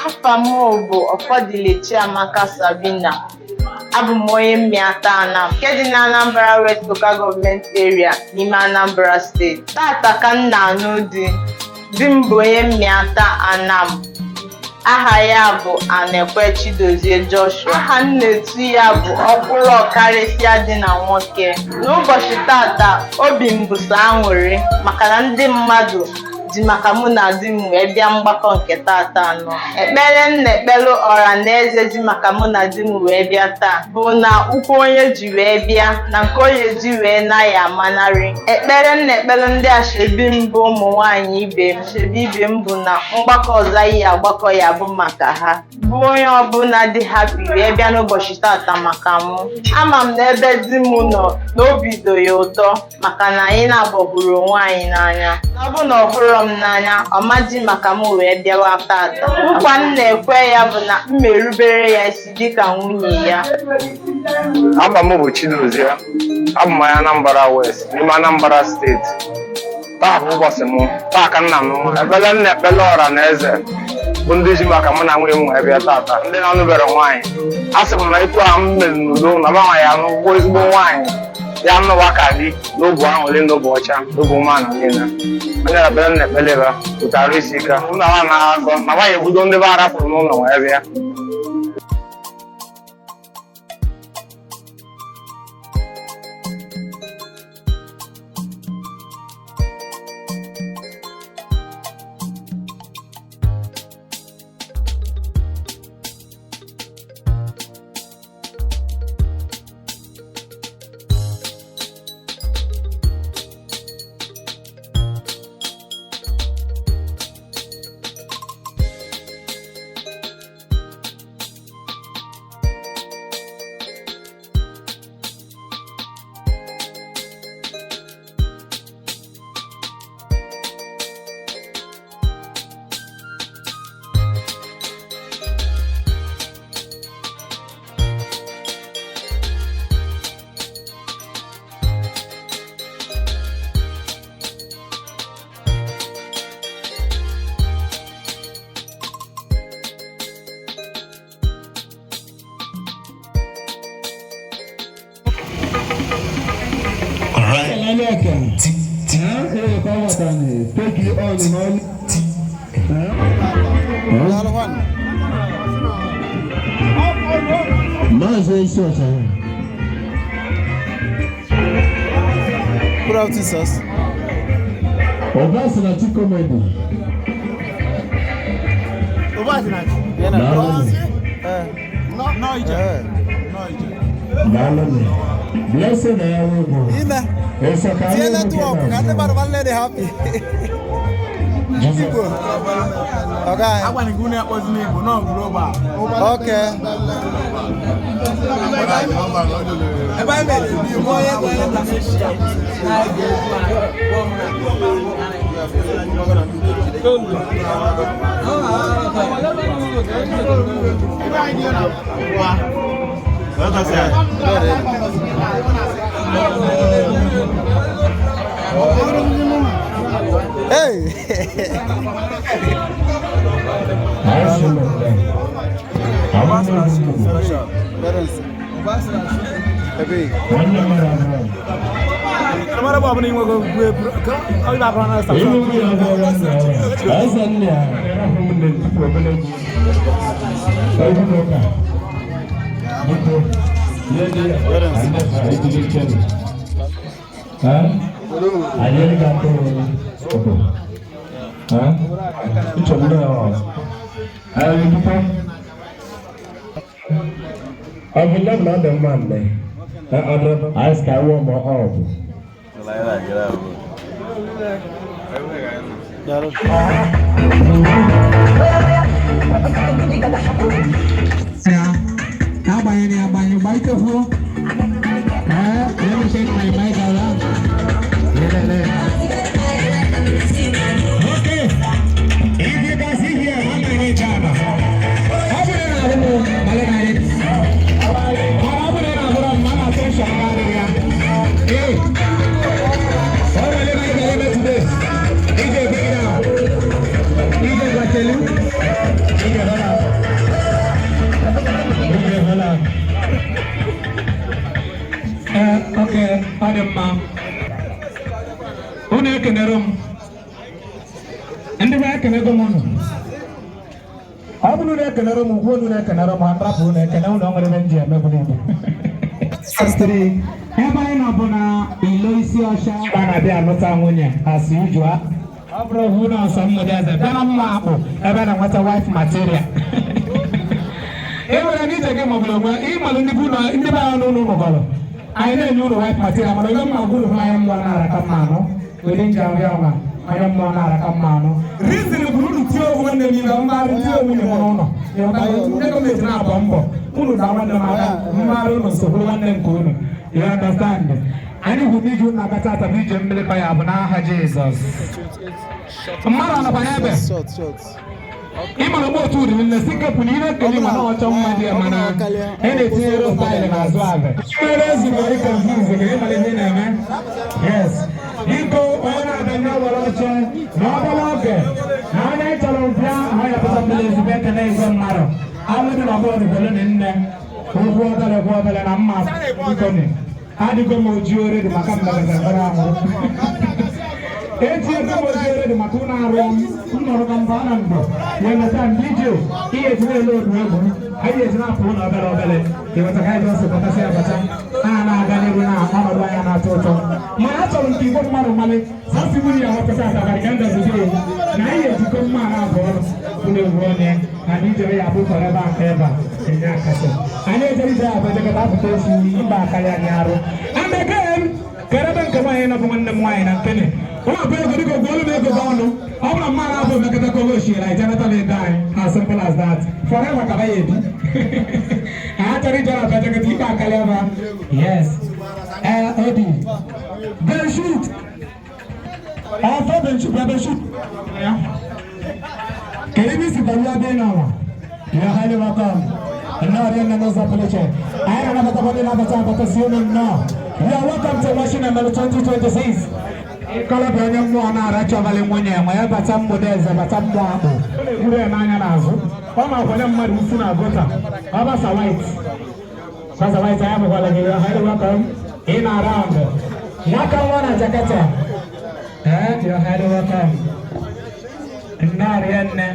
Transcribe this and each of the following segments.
Afa m bụ Ọfọdịle Chiamaka Sabina. Abụ m onye Mmiata Anam nke dị na Anambra West Local Government Area n'ime Anambra Steeti. Tata ka m na-anụ di. Di m bụ onye Mmiata Anam. Aha ya bụ Anekwe Chidozie Joshua. Aha m na-etu ya bụ ọkwụrụ ọkarịsịa dị na nwoke. N'ụbọchị tata, obi m bụ sọ aṅụrị maka na ndị mmadụ ji maka mụ na di m wee bịa mgbakọ nke tata anọ. Ekpere m na-ekpere ọra na eze ji maka mụ na di m wee bịa taa bụ na ụkwụ onye ji wee bịa na nke onye ji wee naghị amanarị. Ekpere m na-ekpere ndị ashebi m bụ ụmụ nwaanyị ibe m ashebi ibe m bụ na mgbakọ ọzọ anyị agbakọ ya bụ maka ha, bụ onye ọbụla dị happy wee bịa n'ụbọchị tata maka mụ. Ama m na ebe di m nọ na obi dị ya ụtọ maka na anyị na-agbọgburu onwe anyị n'anya. Na ọ bụ na ọ hụrọ m n'anya, ọ maji maka m wee bịawa tata. Nkwa m na-ekwe ya bụ na m erubere ya isi dịka nwunye ya. Afa m bụ Chidozie. Abụ m onye Anambra West n'ime Anambra Steeti. Taa bụ ụbọchị m, taa ka nna m ekpele m na-ekpele ọra na eze bụ ndị ji maka mụ na nwunye m wee bịa tata, ndị na-anụbere nwaanyị. A sị m na etu a m mere n'udo na gbanwe ya n'ụgwọ ezigbo nwaanyị ya nnụwa ka di n'obu aṅụrị, n'obu ọcha, n'obu umeala niile. Onye ekpere m na-ekpele ya pụtara isi ike na ha na-agọ na nwaanyị ebudo ndị be arapụrụ n'ụlọ wee bịa. All right. Take you on and on. Maazị Isiọcha. Put out Jesus. Obasinachi Comedy. Daalụ. Daalụ. Blessing na ya bụ. Ime. Eso ka Tie anyị network ka ndị mmadụ nwanne dị happy. Igbo. Ọga anyị. Agwara gị unu akpọzi n'Igbo nọ global. Okay. Ebe anyị mere Igbo onye bụ onye Malaysia. Hey. Ebe. Mara bụ ọbụla inwego ọ ga-abụrụ na Agbanyere agbanye gbaitekwuo. Let me take my mic around. Okay. If you can see here, how many chama? How many na rumu malay How many na rumu mama attention na Hey. How many na today? DJ bring it down. DJ Gwatelu. DJ hold on. Ndị be ekenego m unu. Ọ bụrụ na ekenere m ugwu, unu na-ekenere m, ha nrapụ unu ekene unu. O nwere ebe m ji eme bụrụ ibu. Ebe anyị nọ bụ na ilo isi ọcha a na-abịa alụta nwunye as usual. Ọ bụrụ ohu na ọsọ mmụdị eze bịa na mma akpụ ebe a na-enweta wife material. E nwere n'ije gị maọbụ onwe ịmalụ ndị bụ na ndị be anyị n'ụlọ nụgọrọ anyị na-enye unu wife material, mana onye mma gwuru hụ anya mmụọ na-araka mma anụ were nji ahụ ọma anya mmụọ na-araka mma anụ. Reason bụ unu tie onwe nwanne m ibe mgbarị, tie nwunye m n'ụlọ. Ndị gọọmenti na-agba mbọ unu da nwanne m aka mgbarị, unu sokwuru nwanne nke unu. You understand? Anyị hụrụ n'ije unu na-abata ata bụ ije mmiri ya bụ n'aha Jizọs. Mmadụ anọkwa n'ebe Short, short. Ịmara mgbe otu ụdịrị nne si kepụ na ihe kele mana ọchọ mma dị ya, mana ị na-etinyere style n'azụ abịa nwere ezigbo dị confuse ka ịmara ihe ị na-eme. Yes, biko, onye na-abịa ndị ọgbara oche na obere oge na onye chọrọ bịa ahụ ya pụta mmiri. Ezigbo ekene igwe mmadụ alụ dị na bọọdụ belu na nne ụkwụ obere kwụ obere na mma. Biko, adịgo m oji oredi maka mmegide ahụ eji ego m oji oredi maka ụlọ arụ m nọrọ na mba na ndụ ya emeta ndị ije ihe etinye elu odu egwu anyị eji na-apụ ụlọ obere obere. Ịghọta ka anyị ọsọ batasị abata a na-aga n'ihu na ọnọdụ anya na-atọ ụtọ. Mana achọrọ m ka igwe mmadụ mmalị sasị nwunye ya họpụta abalị ka ndọzide na anyị ejikọ mma na-abụ ọrụ ụlọ egwu onye na ijere ya bụ forever and ever. Enye akasị anyị ejere ije abajekọta apụta esi mba akarị anyị arụ. And again, kere ebe nke nwaanyị nọ bụ nwanne m nwaanyị na nkene ụlọ abụ ego dịka ogwu olu m ego gị ọnụ. Ọ bụrụ na mmadụ abụ emekọta ka oge oshiere anyị jenata na ego anyị, as simple as that. Forever ka ya ebi anyị chọrọ ijere abajekọta ikpe akarị ebe. Yes, ee, odi benshut ọfọ benshut bịa, benshut ya. Kedu ebe isi banye ebe ị nọ? You are highly welcome. Nnọọ rinne n'ụzọ pụrụ iche. Anyị na-anabatakwa ndị na-abata abata, si unu nnọọ. You are welcome to Washington 2026. Ikolobịa onye mmụọ na-arachọbalị nwunye ma ya bata mgbede eze bata mmụọ akpụ. Ọ na-ekwuru ya n'anya n'azụ. Ọ na-akwanye mmadụ isi na gota. Ọ basa white. Basa white anyị bụkwala gị. You are highly welcome. In around. Nwaka nwa na Jakarta. Eh, you are highly welcome. Nnọọ rinne.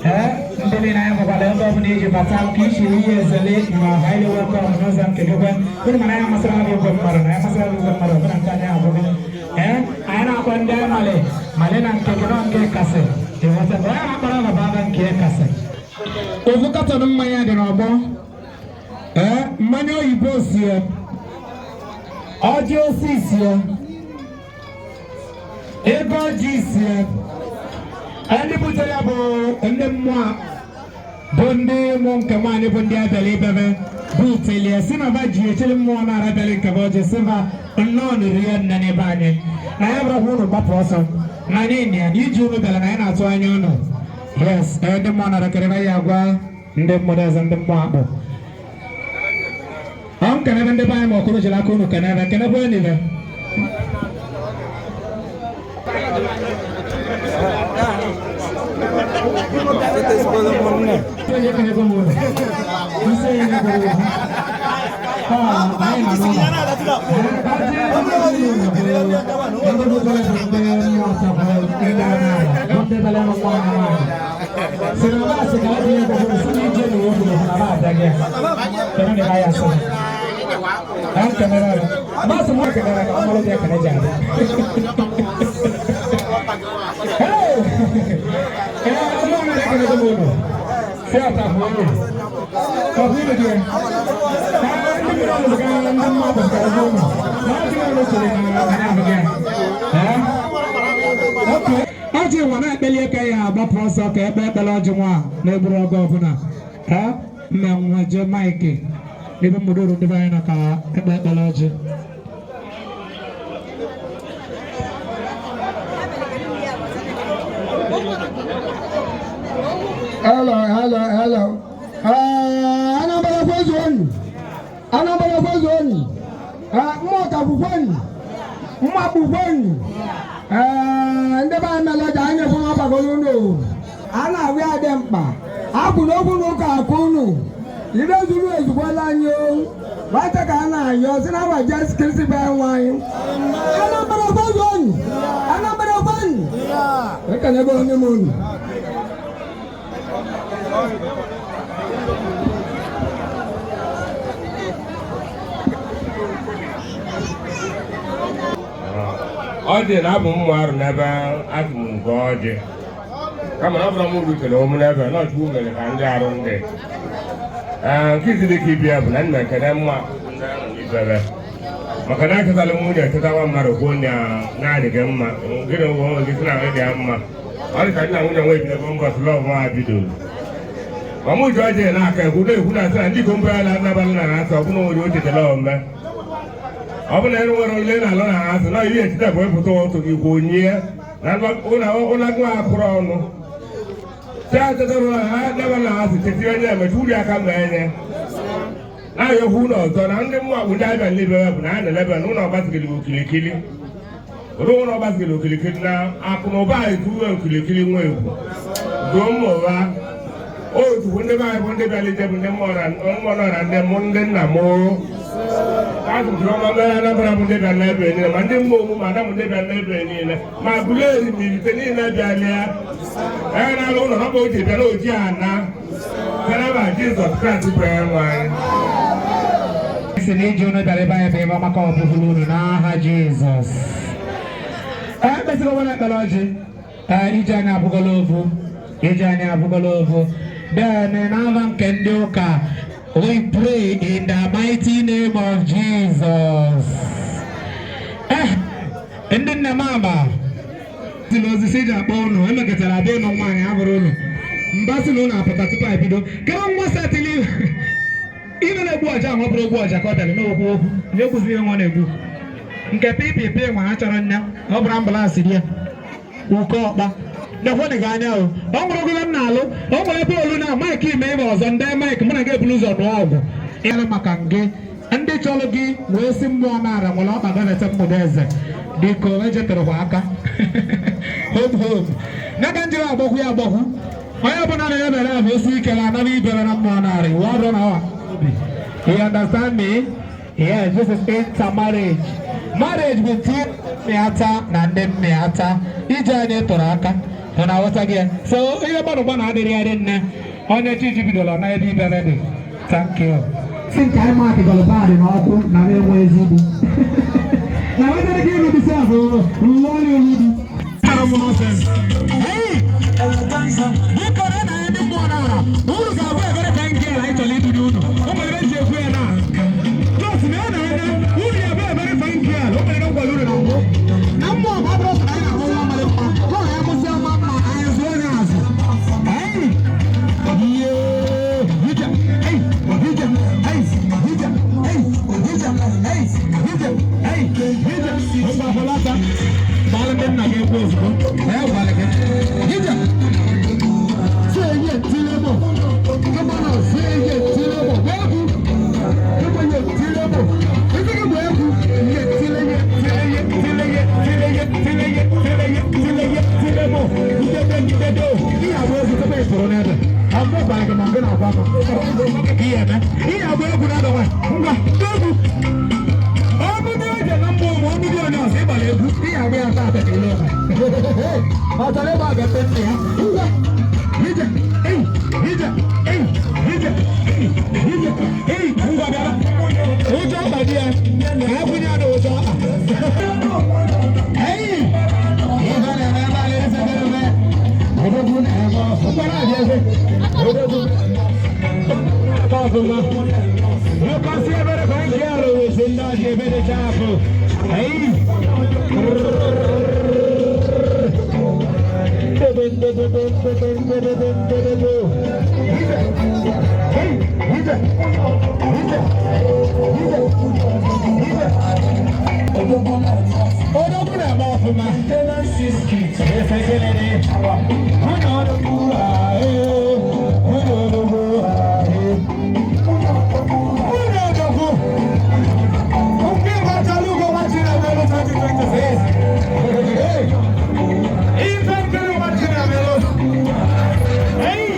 Ee, ndị niile anyị bụkwara ebe ọ bụla iji bata nke isi ihe ezele ma highly welcome n'ụzọ nke gị. Unu mana anyị masịrị ha igwe mmadụ na anyị masịrị ha igwe mmadụ ọbụla nke anyị abụghị. Ee, anyị na-akpọ ndị anyị mali mali na nke gị nọ nke kasị ịghọta onye na-akpọrọ baba aba nke kasị. Ofu carton mmanya dị n'ọgbọ. Ee, mmanya oyibo sie, ọjị osisi sie, ego ọjị sie. Ndị butere ya bụ ndị mmụọ, bụ ndị ụmụ nke nwaanyị, bụ ndị abịala ibebe bụ utelie si na ba ji echere mmụọ na-arabịala nke bụ ọjị si ba nnọọ nụrụ ya nne n'ebe anyị na ya bụrụkwa unu gbapụ ọsọ na anyị na ya na iji unu bịara na anyị na-atụ anya unu. Yes, ee, ndị mmụọ nara ya agwa ndị mmụọ eze, ndị mmụọ akpụ ọ m kenebe ndị be anyị ma ọkụrụ jiri aka unu kenebe kenebe niile. Ụmụnne. Onye kenebe m unu. Isi onye kenebe unu. Ọ, anyị nọ n'ụlọ. Ndị butere bụ ndị mmụọ chọkwara ndị amaala, bụ ndị bịara ịlụ nwa ha nwaanyị. Si na ba sị ka adịghị ego bụrụ si n'ije na owu na ba abịaghị ya. Kedu na ya sị? Ka m kenere ya. Ba sị m kenere ka ọ bụrụ dị ekene ji abịa. Hey! Ee, mmụọ na-ekene gị unu. Si ọta bụ unu. Ọ bụ unu gị. Ndị mmiri ọnụ ga ndị mmadụ gara gị unu. Na ọ dịghị ọnụ chere na anyị abụghị ya. Ee? Okay. Ọjị nwa na-ekpeli eke ya agbapụ ọsọ ka ekpe ekpere ọjị nwa na-egburu oge ọbụla. Ee? Nna nwa jee maịkị n'ebe mmadụ ndị be anyị nọ ka ekpe ekpere ọjị. Hello, hello, hello. Anambra kwezuonu. Anambra kwezuonu. Mmụọka bụkwenụ. Mma bụkwenụ. Ndị be anyị mere ọja anyị fụ n'ọgbakọrọ unu. A na-ahụ ya dị mkpa. Akwụ n'okwu na ụka akụ unu. Ire zuru ezukwala anyị o. Nwata ka a na-ayọ si na awa Jesu Kristi bụ anyị nwanyị. Anambra kwezuonu! Anambra kwenu! Ekelebe onye m unu. Ọ dị na abụ m arụ n'ebe abụ m nke ọjị, kama na ọ bụrụ m rutere omu n'ebe na ọchukwu mere ka ndị arụ ndị. Ee, nke izi dịka ibia bụ na nna ekene mma ndị ahụ n'ibebe, maka na akịtala nwunye echetawa mmadụ kwuo na na-adịghị mma. Gịnị ụgwọ onwe gị si na dị ya mma? Ọ dị ka nna nwunye nwe ebidogo mbọsị lọvụ ha bidoro. Ma mụ ji ọjị na-aka ekwu na-ekwu na asị na ndị ikom ya na-anabalị na asị ọ bụla nwere o chetara ome. Ọ bụ na ị nwere ole na-alụ na ha asị na ihe etiti bụ ịpụta ụtụ gị kwuo nye na ụlọ akụrụ ọnụ si achetara na ha naba na ha asị cheti onye emechi uri aka ma enye na-ayọkwu ụlọ ọzọ na ndị mmụọ bụ ndị abịa n'ibe ya bụ na a na-elebe na ụlọ ọgbasigiri okilikili ruo ụlọ ọgbasigiri okilikili na akụ na ụba anyị tuwe okilikili nwa egwu duo mma ụba otu ndị be anyị bụ ndị bịara ije bụ ndị mmụọ nọ na ndị mụ ndị nna mụ asụsụ ọma mere Anambra bụ ndị bịara n'ebe niile, ma ndị mmụọ omume ada bụ ndị bịara n'ebe niile, ma buleri ma ibite niile bịara ya ee na-alụ ụlọ n'ọkpa oji bịara oji ana karaba Jizọs Kraịst bụ ya nwe anyị. Si na iji unu bịara ebe anyị bụ ebe ọmaka ọbụbụla unu n'aha Jizọs. Ee, kpesịrị onwe ekpere ọjị. Ee, ije anyị abụgola ovu, ije anyị abụgola ovu. Then n'aha nke ndị ụka, we pray in the mighty name of Jesus. Eh, ndị nne m ama si na osisi ji akpọ unu emekọtara abịa ịnụ nwaanyị abụrụ unu mba si na unu apụta tupu anyị bido kedu nwa satili ime na-egbu ọja ahụ. Ọ bụrụ ogbu ọja ka ọ bịara n'okwu okwu na-egbuzi ihe nwa na-egbu nke ppp nwa ha chọrọ nne ọ bụrụ ambulance dị ya uko ọkpa nekwenị gị anya o. Ọ nwere ogolo m na-alụ, o nwere ebe olu na maịkị ime ime ọzọ ndị maịkị mụ na gị ebulu ụzọ nụọ ọgwụ ịrụ maka ngị ndị chọrọ gị wee si mmụọ nara nwere ọkpa gọvete mmụba eze biko ejeterekwa aka home home n'aka njiri agbakwu ya agbakwu onye ọbụla na-emere bụ esi ike na anara ibere na mmụọ narị iwu ọrụ na obi. You understand me? Yes, this is intermarriage. Marriage between mmịata na ndị mmịata. Ije anyị tụrụ aka. Ọ na-aghọta gị ya? So ihe mmadụ gba na-adịrị adị nne. Onye chiji bidoro na ebe ibere dị. Thank you. Si nke anyị makịgọrọ baadị n'ọkụ na na-enwe ezigbo. Na wetara gị ịlụ dị sef lụọ ọrụ ilu dị. Hey! Biko na na ndị mmụọ n'ala. Unu ga-abụ ebere ka nke anyị chọrọ idu n'unu. O nwere ebe eji ekwu ya na. Jos na ya na anya, unu ya bụ ebere ka nke a, o nwere nkwado unu na mbụ. Na mmụọ bụ abụrụ sọ na anyị na-ahụ nwa mmadụ mma. Nọ ya mụsị ọma mma, anyị zụọ ya azụ. Hey! Yeah! Hija! Hey! Hija! Hey! Hija! Hey! Hija! Hey! Hija! Hey! Hija! Ngwa hụlata. Gbalị ndị nna gị ekwu ozugbo. Ee, gwara gị. Hija! Seye tirebo. Come on, seye tirebo. Egwu. Come on, tirebo. Ezi gị bụ egwu. Ye tire ye tire ye tire ye tire ye tire ye tire ye tire ye tirebo. Idede idede o. Ihe abụ egwu tupu ị pụrụ n'ebe. Ọmụ gwara gị ma gị na-agwa m. Ihe eme. Ihe abụ egwu na-adọwa. Ngwa, egwu. Ọnụ dị oje na mba ụmụ ọnụ dị onye ọzọ ịgbara egwu. Ihe abụ ya taa ata ka ile ọha. Ọ chọrọ ịgba aga nne ya. Ngwa. Hija, hey, hija, hey, hija, hey, hija, hey, ngwa bịara. Ụjọ ọkpa dị ya, ka a kwụnye ya n'ụjọ ọkpa. Hey, ihe na-eme ebe a na-ese ebe. Odogwu na-eme ọsọ. Ụkwara abịa eze. Odogwu. Ọfụma. Nwoke ebere ka nke ya rụrụ si ndị ọjị ebe dị chapụ. Hey. Odogwu na-eme ọfụma. Efekelele. Nwunye odogwu ahee. Nwunye odogwu ahee. Nwunye odogwu. Nke gbachara ugo gbachiri emelu 2026. Hey! Ife nkiri gbachiri emelu. Hey!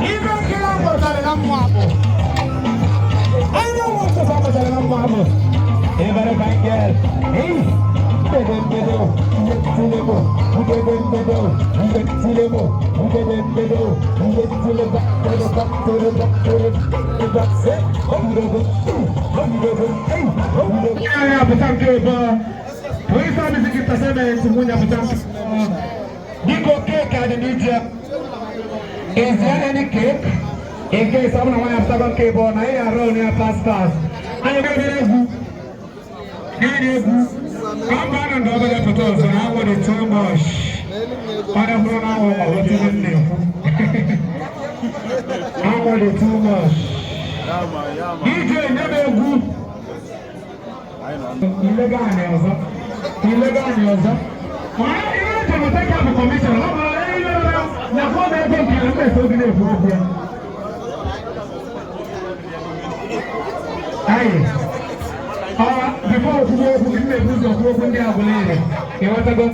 Ife nkiri agbọtara na mmụ abụ. Anya nwụtụta. girl. Hey, Is there any cake? In case I'm not going to have cake, but I am running fast fast. I am going to I want it too much. I don't know what to do. I want it too much. DJ, never good. Illegal. Before we go, we can do the work when they are going. You want to go?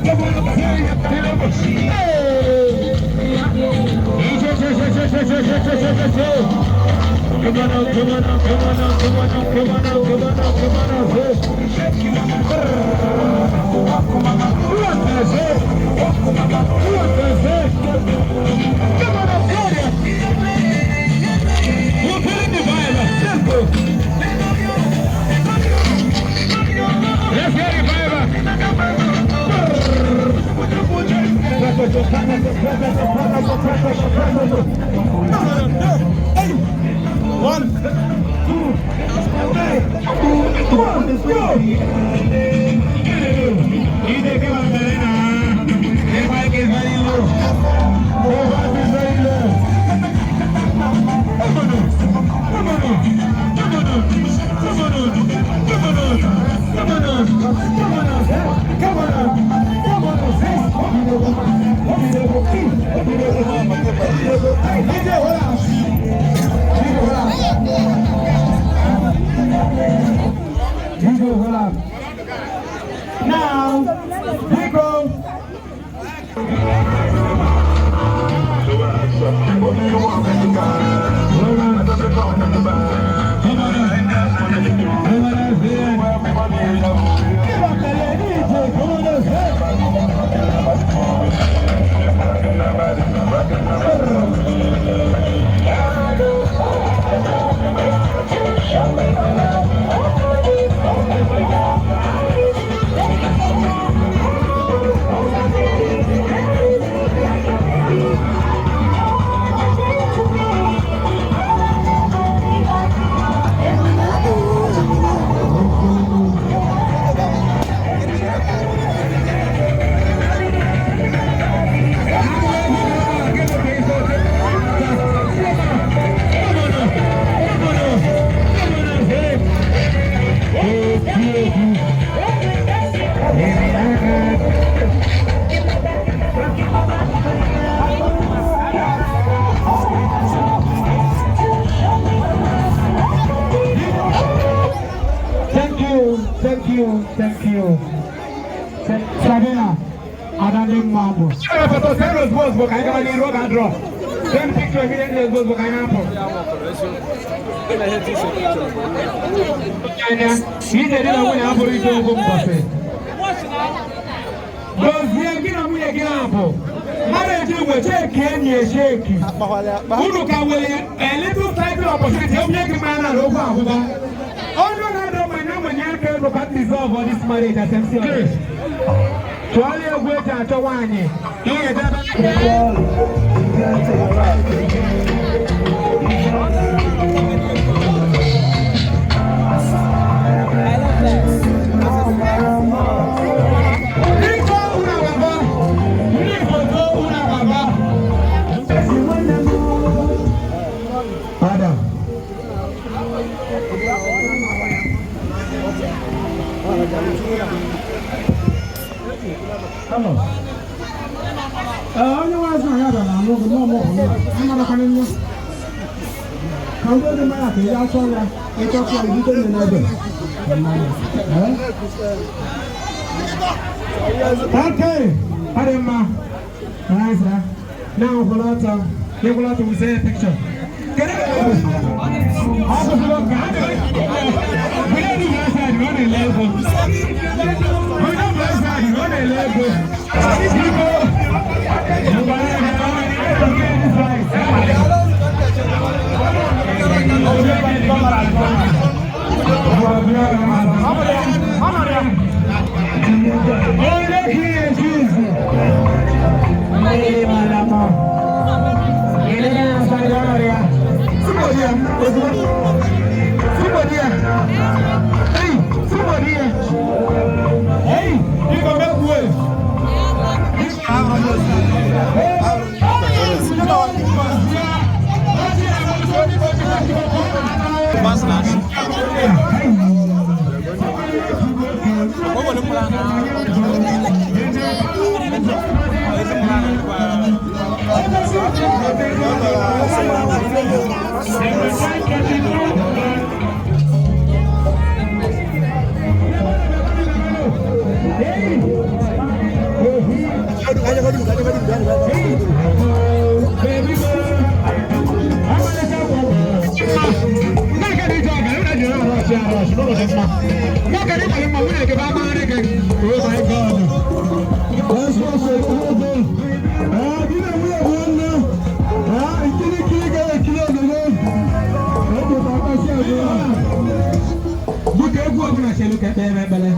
Come on out, come on out, come on out, come on out, come on out, come on out, come on out. Come on up, Gloria. We're putting the vibe. Let's go. Let's get it, vibe. One, two, three, four, go! The mic is very low. The vibe is very low. Come on, come on, come on, come on, come on, come on, come on, come on, come on. Now, we go. Thank you, thank you, thank you. Sabina, Adande Mambo. Send picture immediately. A little slightly opportunity. Dissolve all this marriage as MC. Adam. Hello. Onye nwa azụ ahịa na anụ ọgụ n'ọmụ ọgụ na amara nne. Ka ndị dị mara ka ị achọ ya ịchọkwa ya ibute nne n'ebe. Okay, adị mma. Nice, huh? Now, Volata, you Volata will say a picture. Get it? We don't do that side, run a level. We don't do that side, run a level. Hey, you can make way. Hey! much. N'ụlọ dị mma. Nwoke dị mma mma, nwunye gị bụ amagharị gị. Oh my God. Let's go say ogo. Gị na nwunye bụ nwanne. Nkiri kiri ga-ekiri ogogo. Oge bụ akpasị agụ. Nwoke egwu ọbụla chelu ka ekpere ekpere.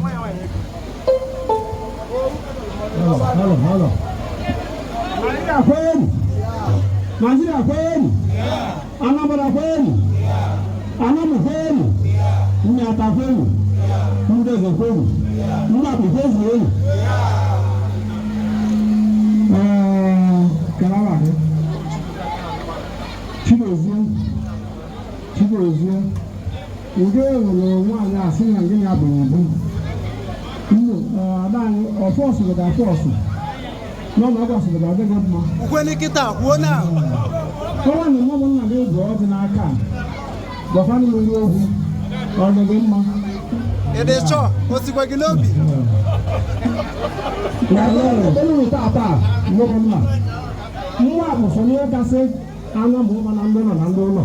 Hello, hello, hello. Nigeria kwenu. Nigeria kwenu. Anambra kwenu. Anam kwenu. Mmịata kwenu. Ndeze kwenu. Mmadụ kwezuo. Kalawa gị. Chigozie. Chigozie. Nke nwere nwaanyị a sị na gị ya bụ ibu. Ada anyị ọfọsụ ga afọsụ. N'ọnụ ọgọsụ ga adị gị mma. Ukwe n'ikita kwuo na. Ọnwa na mmadụ nna gị bụ ọdị n'aka a. Gwakwanụ m ndị okwu. Ọ dị gị mma. Ị dị chọọ, o sikwa gị n'obi. Elu tata nwoke nna. Nwa bụ sọ n'ihe kasị anya ma ụma na ndị nọ na ndị ụlọ.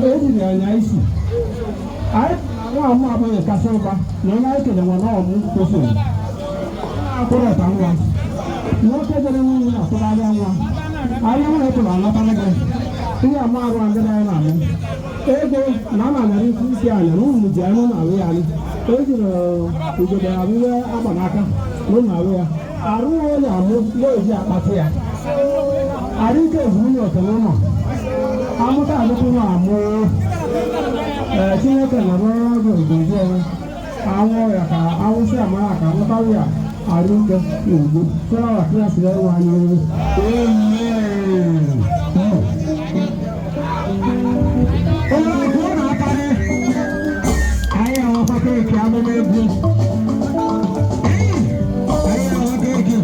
Ejiri anya isi. Anyị nwa ọmụ abụghị kasị ụba na onye anyị kere nwa na ọmụ kwụsịrị. Akwụrụ ọta nwa. Nwoke jere nwunye na-atụgharịa nwa. Anyị nwere pụrụ anatara gị. Ihe ama arụ ndị anyị na-amụ. Ego na ama nyara isi isi anya na ụmụ ji anụ na-arụ ya anyị. Ejiri ugegbe arụwe agba n'aka na ụmụ arụ ya. Arụ onye amụ na-eji akpatị ya. Arụ ike ezu nwunye oke n'ụlọ. Amụta alụkwụ na amụ. Chineke nọrọ ọgụ ogozi onwe. Anwụ ya ka awụsị amara ka amụtawu ya arụ ike na ugbo. Fọlọwa klaasị ya ịwa anyị oru. Amen. Onye ọkụ ọ na-akarị. Anyị ahụkwa keeki amụma egwu. Anyị ahụkwa keeki.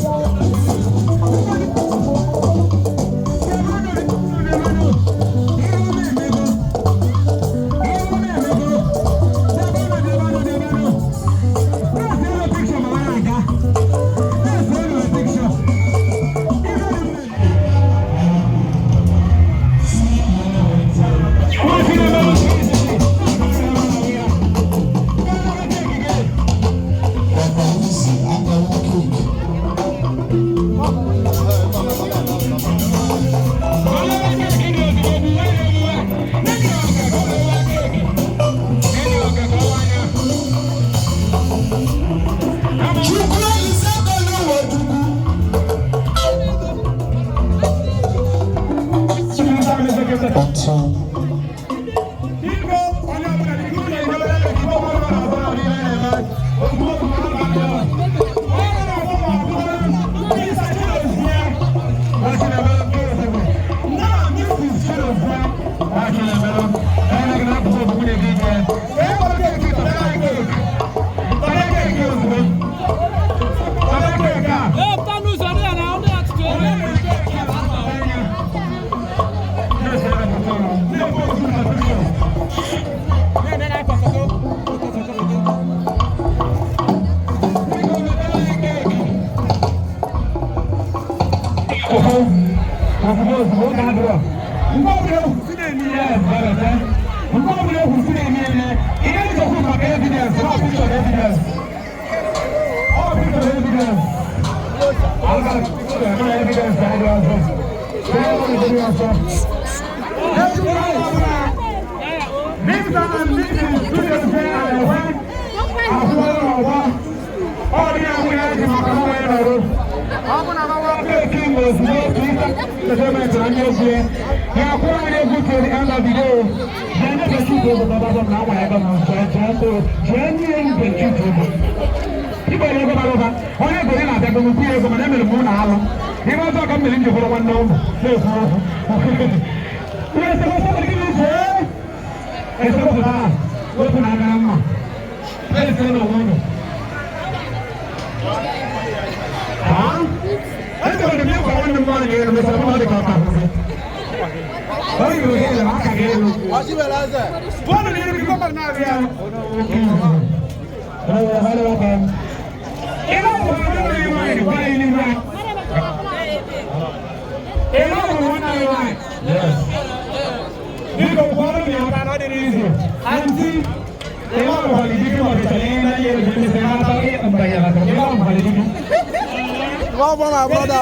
Well, my brother.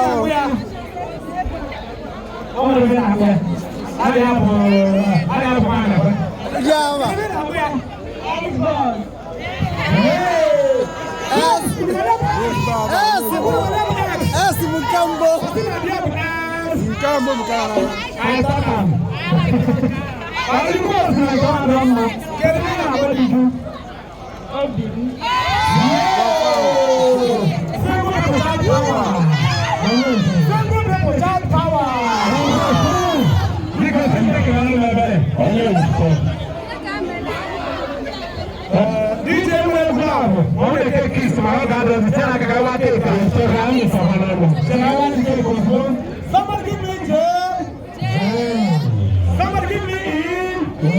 Somebody give me J. Somebody give me E.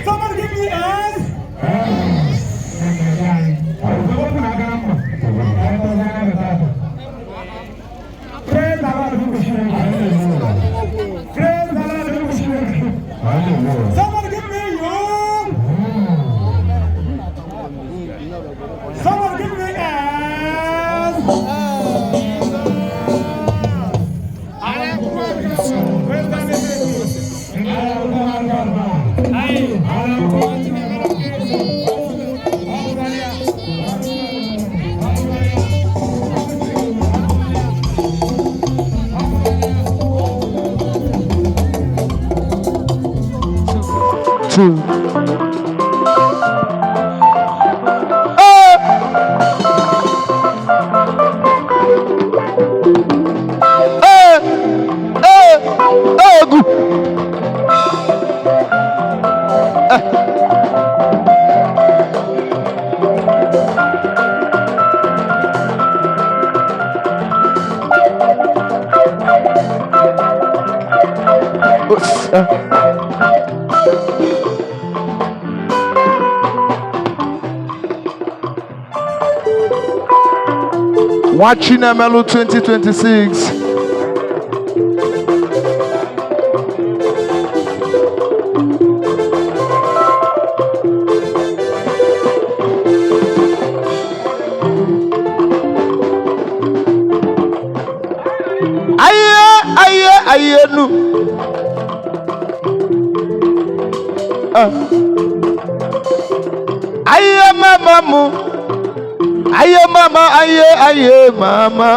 Somebody give me S. Praise the Lord. Praise the Lord. Somebody give me U. Someone give me S. Two. Nwachinemelu 2026. Aye, aye, aye, nu. Aye, mama mu. Aye, mama, aye, aye, mama.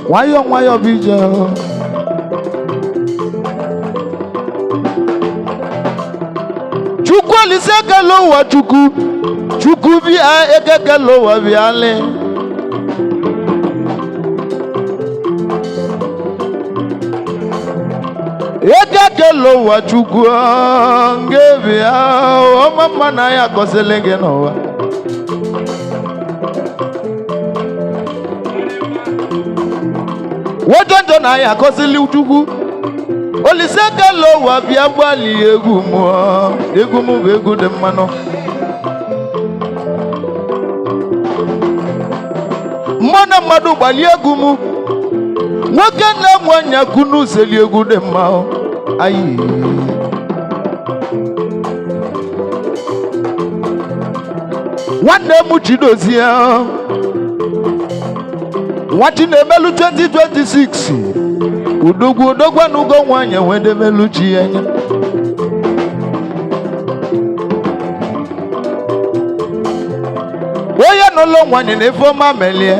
Nwayọ nwayọ bụ ije o. Chukwu Olise ekele ụwa Chukwu. Chukwu bịa ekekele ụwa bịalị. Ekekele ụwa Chukwu nge bịa ọma mma na ya gọzili gị n'ụwa. Nwoke njọ na ya gọzili Chukwu. Olise ekele ụwa bịa gbalị egwu mụọ. Egwu m bụ egwu dị mmanụ. Mmụọ na mmadụ gbalie egwu m. Nwoke na-enwe anya kunu zeli egwu dị mma. Ayi. Nwanne m Chidozie. Nwa Chinemelu 2026. Udogwu odogwu anugo nwanyị wedemelu chi ya anya. Onye n'ụlọ nwanyị na Ifeọma melie.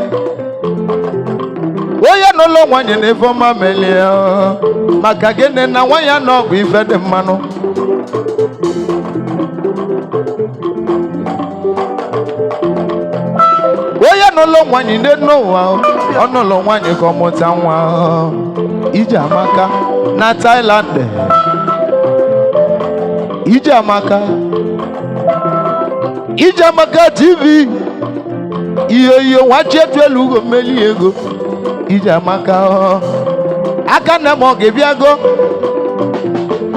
Onye n'ụlọ nwanyị na Ifeọma melie. Maka gịnị na nwa ya nọ bụ ife dị mmanụ. Onye nụlụ nwanyị ndị n'ụwa, ọ nụlụ nwanyị ka ọ mụta nwa. Ije amaka na Thailand. Ije amaka, Ije amaka TV. Ihe ihe nwachi etu elu ugo mmeli ego. Ije amaka aka nne m ọ ga-ebiago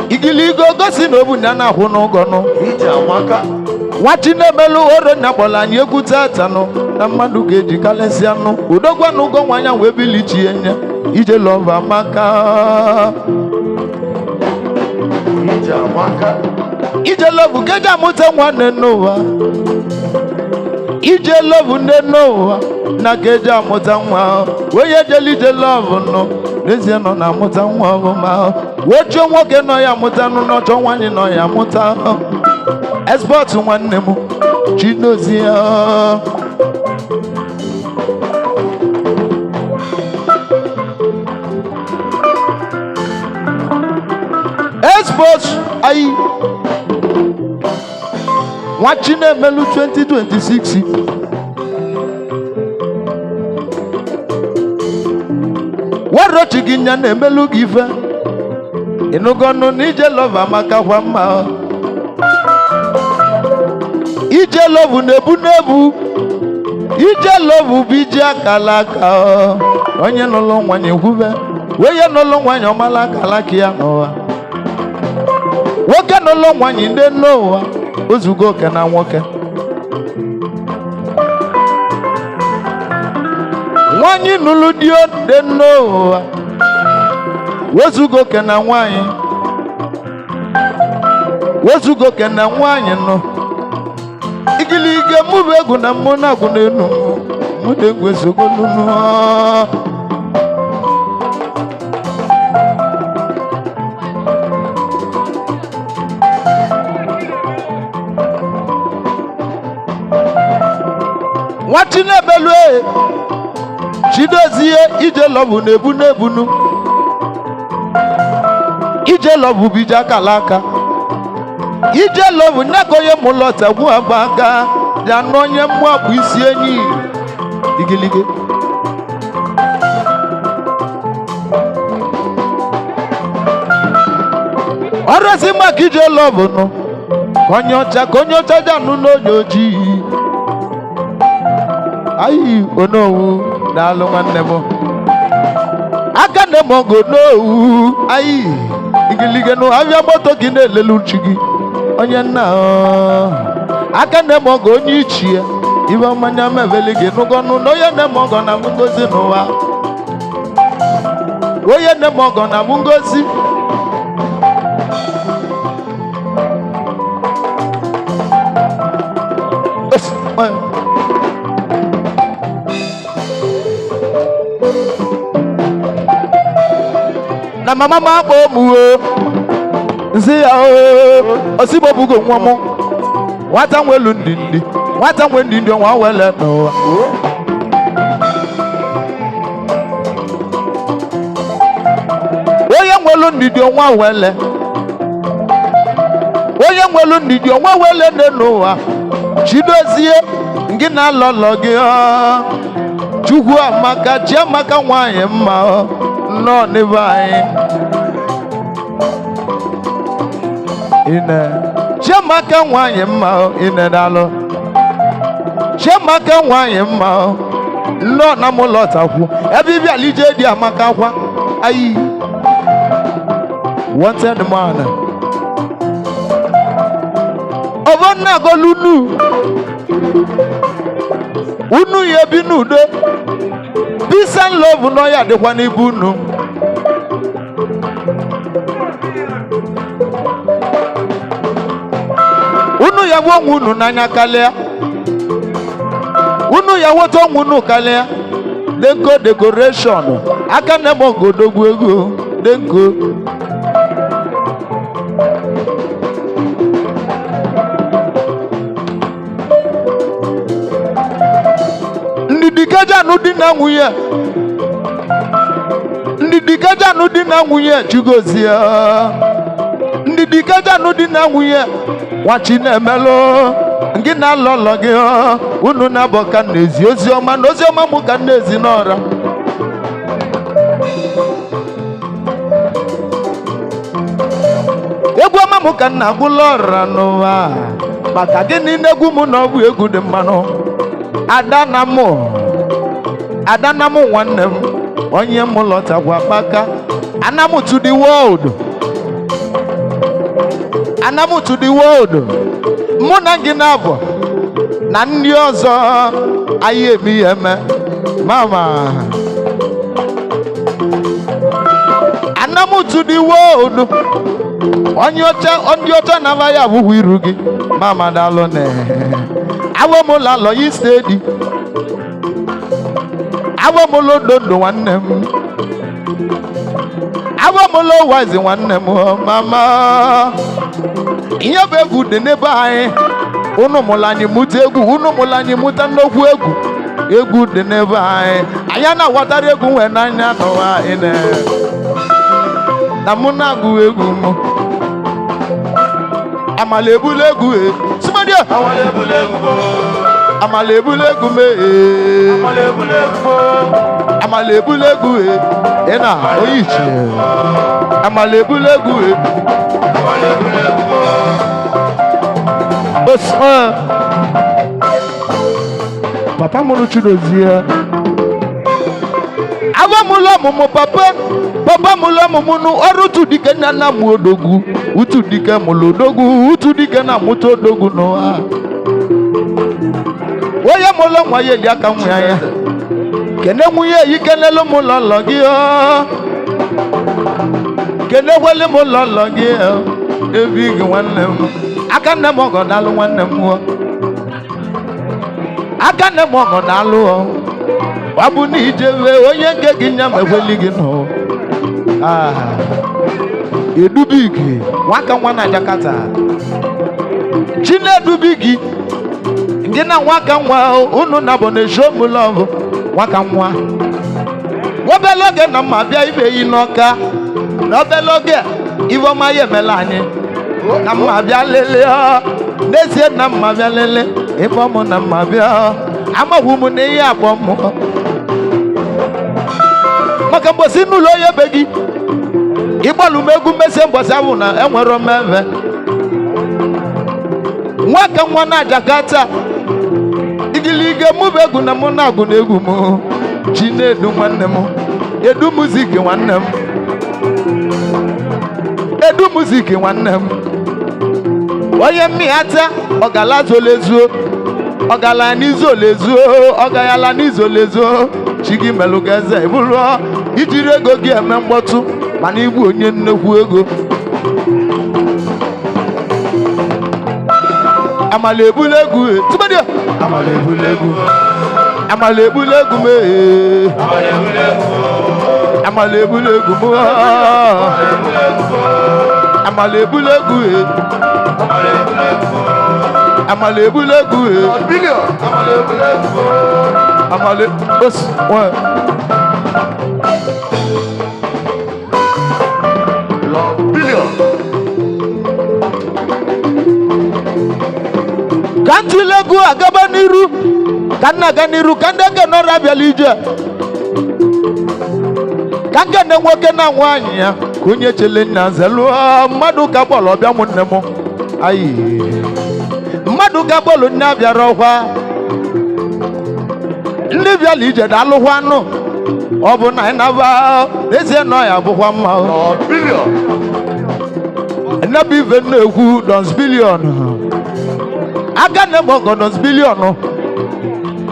igiligo gosi na obu na na-akwụ n'ụgọnụ. Ije amaka. Nwachi na-emelu oro na kpọrọ anyị egwu tatanụ na mmadụ ga-eji kalịsịa nụ udogwa na ụgọ nwanya wee bilichi ya nye. Ije lọva amaka. Ije amaka. Ije lọvụ keji amụta nwanne n'ụwa. Ije lọvụ nne n'ụwa na keji amụta nwa. Onye jele ije lọvụ nụ n'ezie nọ na amụta nwa ọbụma. Wee chọọ nwoke nọ ya amụta nụ n'ọchọ nwaanyị nọ ya amụta. Export nwanne m Chidozie. Export ayi nwa Chinemelu 2026. Werochi gị nya na-emelu gị ife ịnụgọnụ na ije lọva amaka kwa mma. Ije lọvụ na-ebu n'ebu. Ije lọvụ bụ ije akala aka. Onye nụlụ nwanyị kwube onye nụlụ nwanyị ọmala akala aka ya n'ụwa. Nwoke nụlụ nwanyị ndị n'ụwa ozugo oke na nwoke. Nwanyị nụlụ di dị n'ụwa wezugo oke na nwanyị, wezugo oke na nwanyị nọ. Igilige mụ bụ egwu na mmụ na-agwụ n'elu mụ na egwu esogo n'unu. Nwa Chinemelu e Chidozie. Ije lọbụ na-ebu n'ebunu. Ije lọbụ bụ ije akala aka. Ije lọbụ nye ka onye mụlọtagwu agba aka ya na onye mmụọ bụ isi enyi. Igilige ọrụzi maka ije lọbụ nụ ka onye ọcha ka onye ọcha ji anụ n'onye ojii. Ayi onowu daalụ nwanne m aka nne m ọgụ onowu. Ayi igilige nụ abịa moto gị na-elelu chi gị onye nna ọ. Aka nne m ọgụ onye ichie ibe mmanya mebeli gị nụgọnụ na onye nne m ọgọ na mụ ngozi n'ụwa. Onye nne m ọgọ na mụ ngozi. Esi, oya. Na mama m akpọ m o nsị ya o osigbobugo nwa m nwata nwelu ndị ndị nwata nwe ndị ndị ọnwa wele n'ụwa. Onye nwelu ndidi ọnwa wele, onye nwelu ndidi ọnwa wele nne n'ụwa. Chidozie gị na alọlọ gị ọ. Chukwu amaka Chiamaka nwanyị mma ọ nnọọ n'ebe anyị ine. Chiamaka nwanyị mma ọ ine daalụ. Chiamaka nwanyị mma ọ nnọọ na mụ lọtakwu ebe ịbịala ije dị amaka kwa ayi wanted man ọbọ nna golunu unu ya ebi n'udo. Peace and love nọ ya dịkwa n'ibu unu. Unu ya bụ onwe unu n'anya karịa unu ya nweta onwe unu karịa. Denko decoration aka nne m ogodogwu ego denko. Ndidi kejanụ di na nwunye. Ndidi kejanụ di na nwunye Chigozie, ndidi kejanụ di na nwunye nwachi na-emelụ gị na alọlọ gị, unu na-abọ ka na-ezi ozi ọma na ozi ọma mụ ka na-ezi n'ọra. Egwu ọma mụ ka nna agwụla ọra n'ụwa maka gịnị? Na egwu mụ na ọ bụ egwu dị mmanụ. Ada na mụ, ada na mụ, nwanne m onye mụ lọtakwa kpaka. Anamu to the world, anamu to the world. Mụ na gị na-abụ na ndị ọzọ anyị eme ihe eme mama. Anamu to the world, onye ọcha, ndị ọcha na-aba ya abụghị iru gị mama. Daalụ ne awọ m lalọ yi steady, awọ m lododo nwanne m, awọ m lo wise nwanne m mama. Ihe bụ egwu dị n'ebe anyị. Unu mụrụ anyị mụta egwu, unu mụrụ anyị mụta nnukwu egwu. Egwu dị n'ebe anyị. Anyị na-aghọtara egwu nwee n'anya n'ụwa anyị na mụ na-agụ egwu m. Amala ebula egwu e sụmadịa, amala ebula egwu m ee, amala ebula egwu e ị na onye ichie, amala ebula egwu e Osman. Papa mụrụ Chidozie, agwa mụlụ ọmụmụ papa, papa mụlụ ọmụmụ nụ ọrụ utu dike nna nna m odogwu utu dike mụlụ odogwu utu dike na-amụta odogwu n'ụwa. Onye mụlụ nwa ya eli aka nwa ya kene nwunye yi kenelu m lọlọ gị ọ kene gwele m lọlọ gị ọ ebi gị nwanne m aka nne m ọgọ daalụ nwanne m ọ aka nne m ọgọ daalụ ọ ọ bụ na ijebe onye nke gị nya ma ekweli gị nọ. Ah, edubigi nwaka nwa na Jakarta, Chinedubigi gị na nwaka nwa unu na bụ na eshomulọbụ nwaka nwa. Obele oge na mma bịa ibe yi n'ọka na obele oge iwe ọma ya emela anyị na mma bịa lelee ọ. N'ezie na mma bịa lelee ife ọmụ na mma bịa amagwu m na ihe akpọ mmụọ maka mgbosi n'ụlọ onye be gị ịgbalụ m egwu mesie mgbọsị ahụ na enwero m ebe nwaka nwa na Jakarta igilige mụ bụ egwu na mụ na-agụ na egwu m. Chinedu nwanne m, edu music nwanne m, edu music nwanne m, onye mmịata ọgala zolezuo ọgala n'izolezuo ọgayala n'izolezuo. Chi gị melụ gị eze bụrụ ijiri ego gị eme mkpọtụ mana igbu onye nnekwu ego. Amala ebula egwu e tụmadị, amala ebula egwu, amala ebula egwu m ee, amala ebula egwu m, amala ebula egwu e, amala ebula egwu e, amala os nwe. Billion. Ka ntụle egwu agaba n'iru, ka nna aga n'iru, ka ndị eke nọrọ abịala ije, ka nkene nwoke na nwaanyị ya ka onye chele nna zelụọ mmadụ ka bọọlụ ọbịa m nne m ayi mmadụ ka bọọlụ nne abịara ọkwa ndị bịala ije daalụkwa anụ ọ bụ na anyị naba n'ezie nọ ya bụkwa mma o. Billion. Nnabụ ife na-ekwu dons billion aka nne m ọgọ dons billion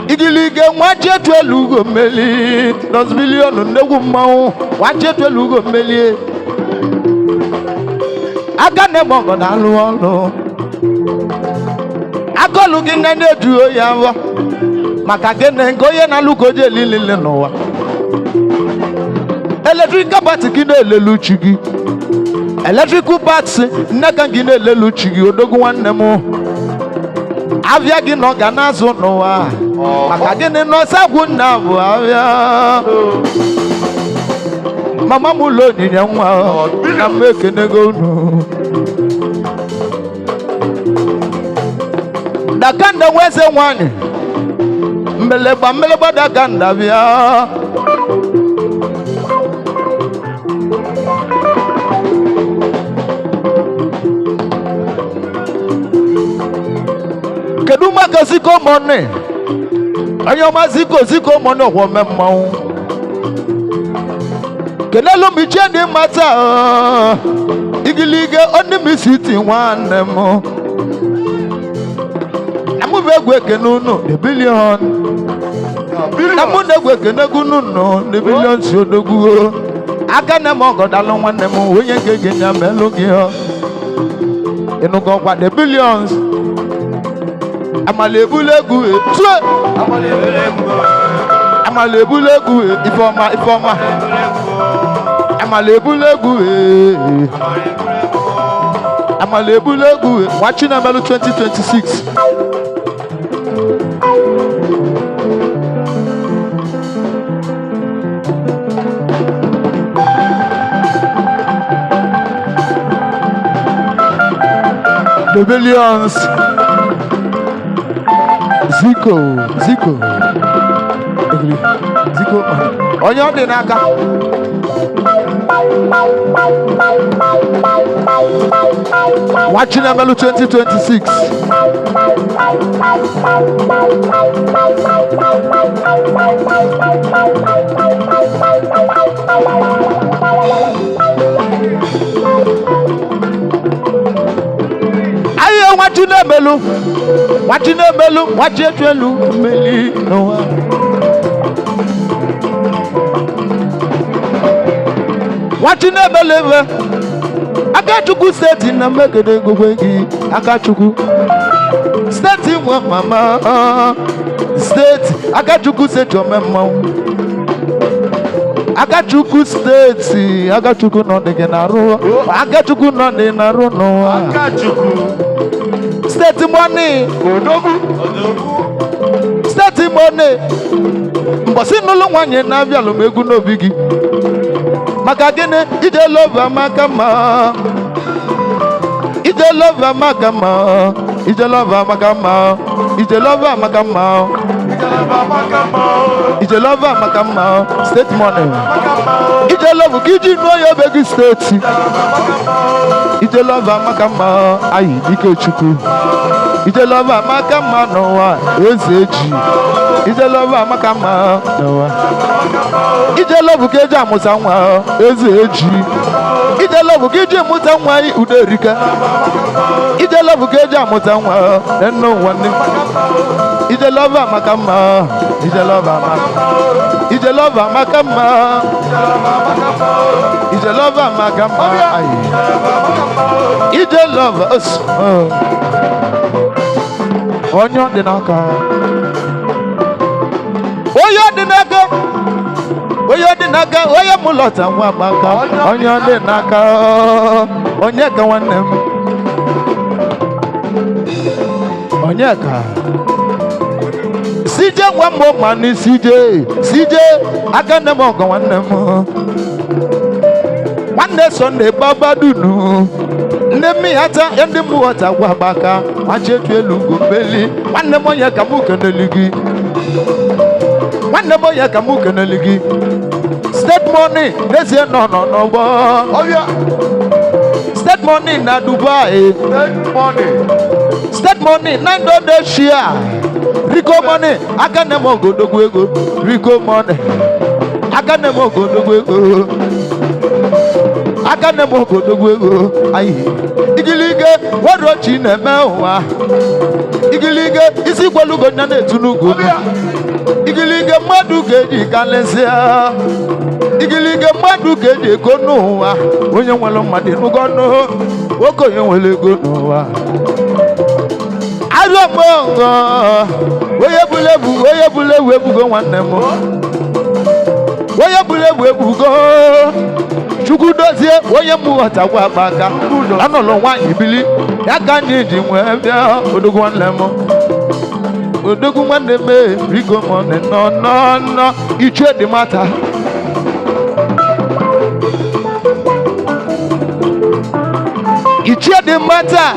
igilige nwa chetu elu ugo mmeli dons billion nnegwu mmanwụ nwa chetu elu ugo mmeli aka nne m ọgọ na-alụ ọlụ agọlụ gị nne na-ejuo ya mbọ maka gịnị nke onye na-alụ ka oje elilile n'ụwa electrical party gị na-elelu chi gị, electrical parts nne ka gị na-elelu chi gị odogwu nwanne m avịa gị na ọ ga na-azụ n'ụwa maka gịnị na ọsagwụ nna bụ avịa Mama m ụlọ onyinye nwa na m ekenego unu. Dakanda nweze nwanyị mbelegba mbelegba dakanda bịa. Kedu maka Ziko Money? Onye ọma Ziko, Ziko Money ọkwọ mme mmanwụ. Kenelu m ichie dị mma taa, igilige onyemisiti nwanne m. Na mụ bụ egwu ekene unu the billion. Na mụ na egwu ekene unu nụ the billion si odogwu. Aka nne m ọgọdalụ nwanne m onye nke gị nya melụ gị ọ. Ịnụgo ọkwa the billions. Amala ebule egwu tue. Amala ebule egwu ifeọma ifeọma. Amala ebule egwu. Amala ebule egwu nwa Chinamelu 2026. The billions. Ziko, Ziko. Ziko. Onye ọ dị n'aka. Nwa Chinamelu 2026. Ayo nwa Chinamelu. Nwa Chinamelu, nwa Chietelu mmeli n'ụwa. Nwa Chinamelu ebe. Akachukwu steeti na mmegide gogwe gị. Akachukwu steeti nwe mama steeti. Akachukwu steeti ome mmanwụ. Akachukwu steeti. Akachukwu nọ dị gị n'arụ. Akachukwu nọ dị n'arụ n'ụwa. Akachukwu. Steeti money. Odogwu. Steeti money. Mbọsị n'ụlọ nwaanyị na-abịa alụmegwu n'obi gị. Maka gịnị? Ije love amaka mma. Ije love amaka mma. Ije love amaka mma. Ije love amaka mma. Ije love amaka mma. State money. Ije love ka iji nụọ ya obe gị steeti. Ije love amaka mma. Ayi Ikechukwu. Ije love amaka mma n'ụwa eze eji. Ije love amaka mma n'ụwa. Ije love ka eji amụta nwa eze eji. Ije love ka iji mụta nwa udo erika. Ije love ka eji amụta nwa nne ụwa nne. Ije love amaka mma. Ije love amaka. Ije love amaka mma. Ije love amaka mma. Ayi. Ije love os. Onye ọ dị n'aka. Onye ọ dị n'aka. Onye ọ dị n'aka. Onye mụ lọta nwa amaka. Onye ọ dị n'aka. Onye ka nwanne m. Onye ka. Sije nwa m ma ni sije. Sije aka nne m ọgọ nwanne m. Nwanne Sunday baba dunu. Ndị mmịata ndị mmụọta gwa agbaka machetu elu ugo mbeli. Nwanne m onye ka mụ keneli gị. Nwanne m onye ka mụ keneli gị. State money n'ezie nọ nọ n'ọgbọ. State money na Dubai. State money. State money na Indonesia. Rico money aka nne m ogodogwu ego. Rico money aka nne m ogodogwu ego. Aka nne m ogodogwu ego. Ayi. Igilige werochi na-eme ụwa. Igilige isi gwalugo nya na-etu n'ugo. Igilige mmadụ ga-eji kalịsịa. Igilige mmadụ ga-eji ego n'ụwa. Onye nwere mmadụ enugo nụ. Nwoke onye nwere ego n'ụwa. Arịọ m ọṅụ. Onye buru ebu, onye buru ebu ebugo nwanne m. Onye buru ebu ebugo. Chukwu dozie onye m ghọtakwa akpa aka. Anọlụ nwaanyị bili. Ya ka anyị ji nwee bịa odogwu nwanne m. Odogwu nwanne m Rico money nọ nọ nọ. Ichie dị mata. Ichie dị mma taa.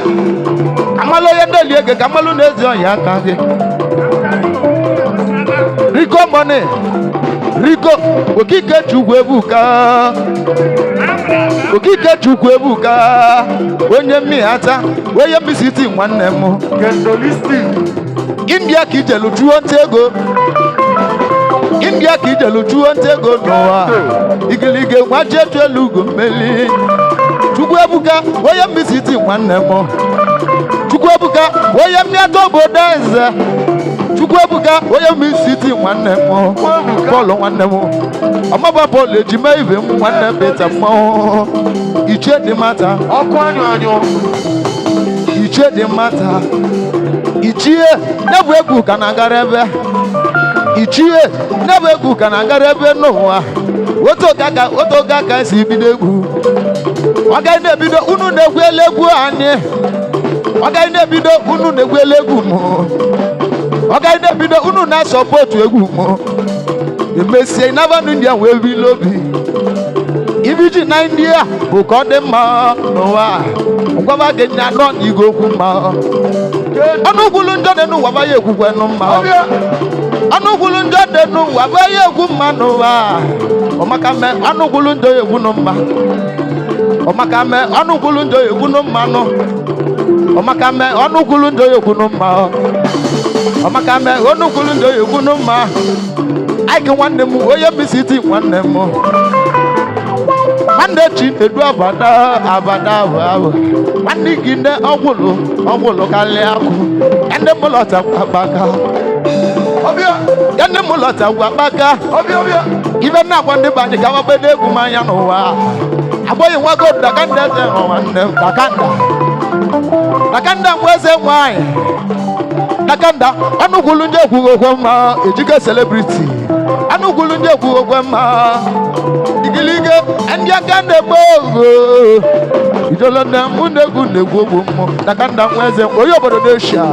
Amalụ onye ndeli ege ka amalụ na-ezi ọnya aka gị. Rico money. Rico Okike Chukwu ebuka. Okike Chukwu ebuka. Onye mmịata, onye misiti nwanne m. Kendolisti. India ka ijelu chụọ nta ego. India ka ijelu chụọ nta ego n'ụwa. Igilige nwachi etu elu ugo mmeli. Chukwu ebuka, onye misiti nwanne m. Chukwu ebuka, onye mmịata obodo eze. Chukwu ebuka, onye misiti nwanne m. Bọọlụ nwanne m. Ọmaba bọọlụ ejima ibe m nwanne m beta mmanwụ. Ichie dị mata. Ọkụ anyụ anyụ. Ichie dị mata. Ichie nyebụ egwu ka na-agara ebe. Ichie nyebụ egwu ka na-agara ebe n'ụwa. Otu oge aka esi bido egwu. Ọ gaghị na-ebido unu na-egwu elu egwu anyị. Ọ gaghị na-ebido unu na-egwu elu egwu m. Ọ gaghị na-ebido unu na-asọpọtụ egwu m. Emesie ịnabanụ India wee bili obi. Ibiji na India bụ ka ọ dị mma n'ụwa. Ngwaba gị nya nọ n'igwe okwu mma. Ọnụ gwulu njọ dị n'ụwa ba ya ekwukwe nụ mma. Ọnụ gwulu njọ dị n'ụwa ba ya ekwu mma n'ụwa. Ọmaka mee ọnụ gwulu njọ ya ekwu nụ mma. Ọmaka mee ọnụ gwulu njọ ya ekwu nụ mma nụ. Ọmaka mee ọnụ gwulu njọ ya ekwu nụ mma. Ọmaka mee ọnụ gwulu njọ ya ekwu nụ mma. Aiki nwanne m onye misiti nwanne m. Nwanne chi edu abada abada abụ. Nwanne gị nne ọgwụlụ ọgwụlụ karịa akụ. Ya ndị mụ lọta akpaka. Ya ndị mụ lọta akpaka. Ibe na-agwa ndị be anyị ka agbagbede egwu m anya n'ụwa. Agbọghị nwa gold dakanda eze nọ nwanne m dakanda. Dakanda nwa eze nwanyị. Dakanda ọnụ gwulu ndị ekwughị okwe mma ejike celebrity. Anụ gwulu ndị ekwughị okwe mma. Igilige ndị aka na-egbe ogo. Ijolo na mụ na-egwu na-egwu ogbu mmụ. Dakanda nwa eze onye obodo n'Eshia.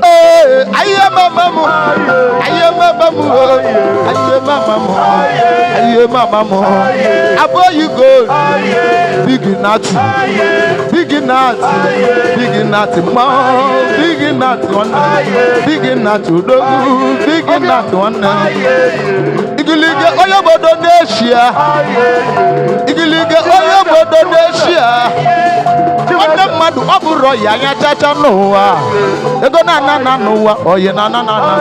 Ee, ayiye mama mu, ayiye mama mu, ayiye mama mu, ayiye mama mu. Aboyi gold, big nati, big nati, big nati mọ, big nati nwanne, big nati odogwu, big nati nwanne. Igilige onye obodo n'Eshia, igilige onye obodo n'Eshia. Nwanne mmadụ ọ bụrụ ya anya chacha n'ụwa. Ego na-ana na n'ụwa, oyi na-ana na na.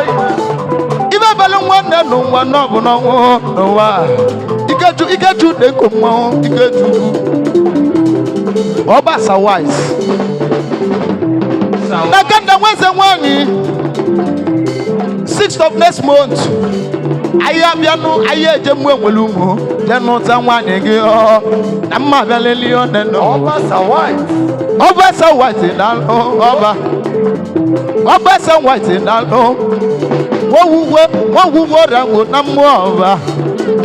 Ibe belu nwanne n'ụwa n'ọbụ n'ọnwụ n'ụwa. Ikechu Ikechu na-eko mmanwụ Ikechu. Ọbasa wise. Nakanda nweze nwanyị. 6th of next month. Anyị abịanụ anyị eje mụ enwere ụmụ jee nụta nwaanyị gị ọ na mma abịaleli ọ nọ. Ọbasa white. Ọbasa white na ọba. Ọbasa white na nwowuwe nwowuwe ọrịa na mmụọ ọba.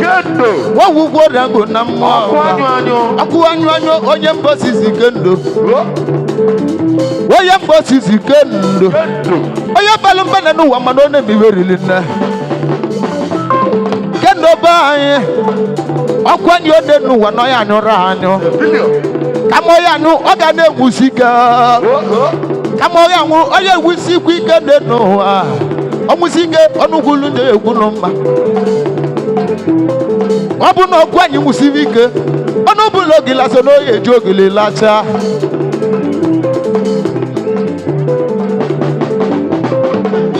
Kendo. Nwowuwe ọrịa na mmụọ Ọkụ ọba. anyụ anyụ. Ọkụ anyụ anyụ onye mbọsizi kendo. Onye mbọsizi kendo. Kendo. Onye balụ mba na n'ụwa mana ọ na-eme rili nne. Kendo be anyị. Ọkụ anyị ode n'ụwa na ọya anyụrụ anyụ. Billion. Kama ọya anyụ ọ ga na-egwusi ike. Kama ọya anwụ onye egwusikwa ike dị n'ụwa. Ọnwụsi ike ọnụgwulu ndị egwu nụ mma. Ọ bụ na ọkụ anyị nwụsiri ike. Ọnụ bụla ogili aso na oyi eji ogili lachaa.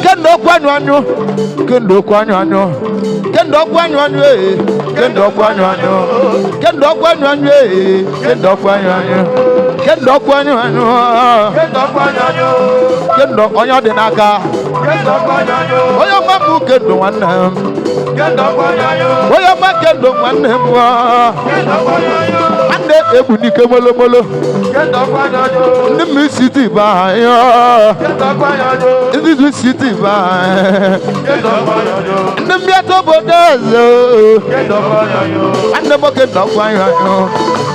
Kendo ọkụ anyụ anyụ. Kendo ọkụ anyụ anyụ. Kendo ọkụ anyụ anyụ ee. Kendo ọkụ anyụ anyụ. Kendo ọkụ anyụ anyụ ee. Kendo ọkụ anyụ anyụ. Kendo ọkụ anyụ anyụ. Kendo ọkụ anyụ anyụ. Kendo onye ọ dị n'aka. Kendo ọkụ anyụ anyụ. Onye ọma m kendo nwanne m. Kendo ọkụ anyụ anyụ. Onye ọma kendo nwanne m. Kendo ọkụ anyụ anyụ. Nwanne egbunike molomolo. Kendo ọkụ anyụ anyụ. Ndị m siti be anyị. Kendo ọkụ anyụ anyụ. Ndị siti be anyị. Kendo ọkụ anyụ anyụ. Ndị mmịata obodo eze. Kendo ọkụ anyụ anyụ. Nwanne m nwoke nọkwa anyụ anyụ.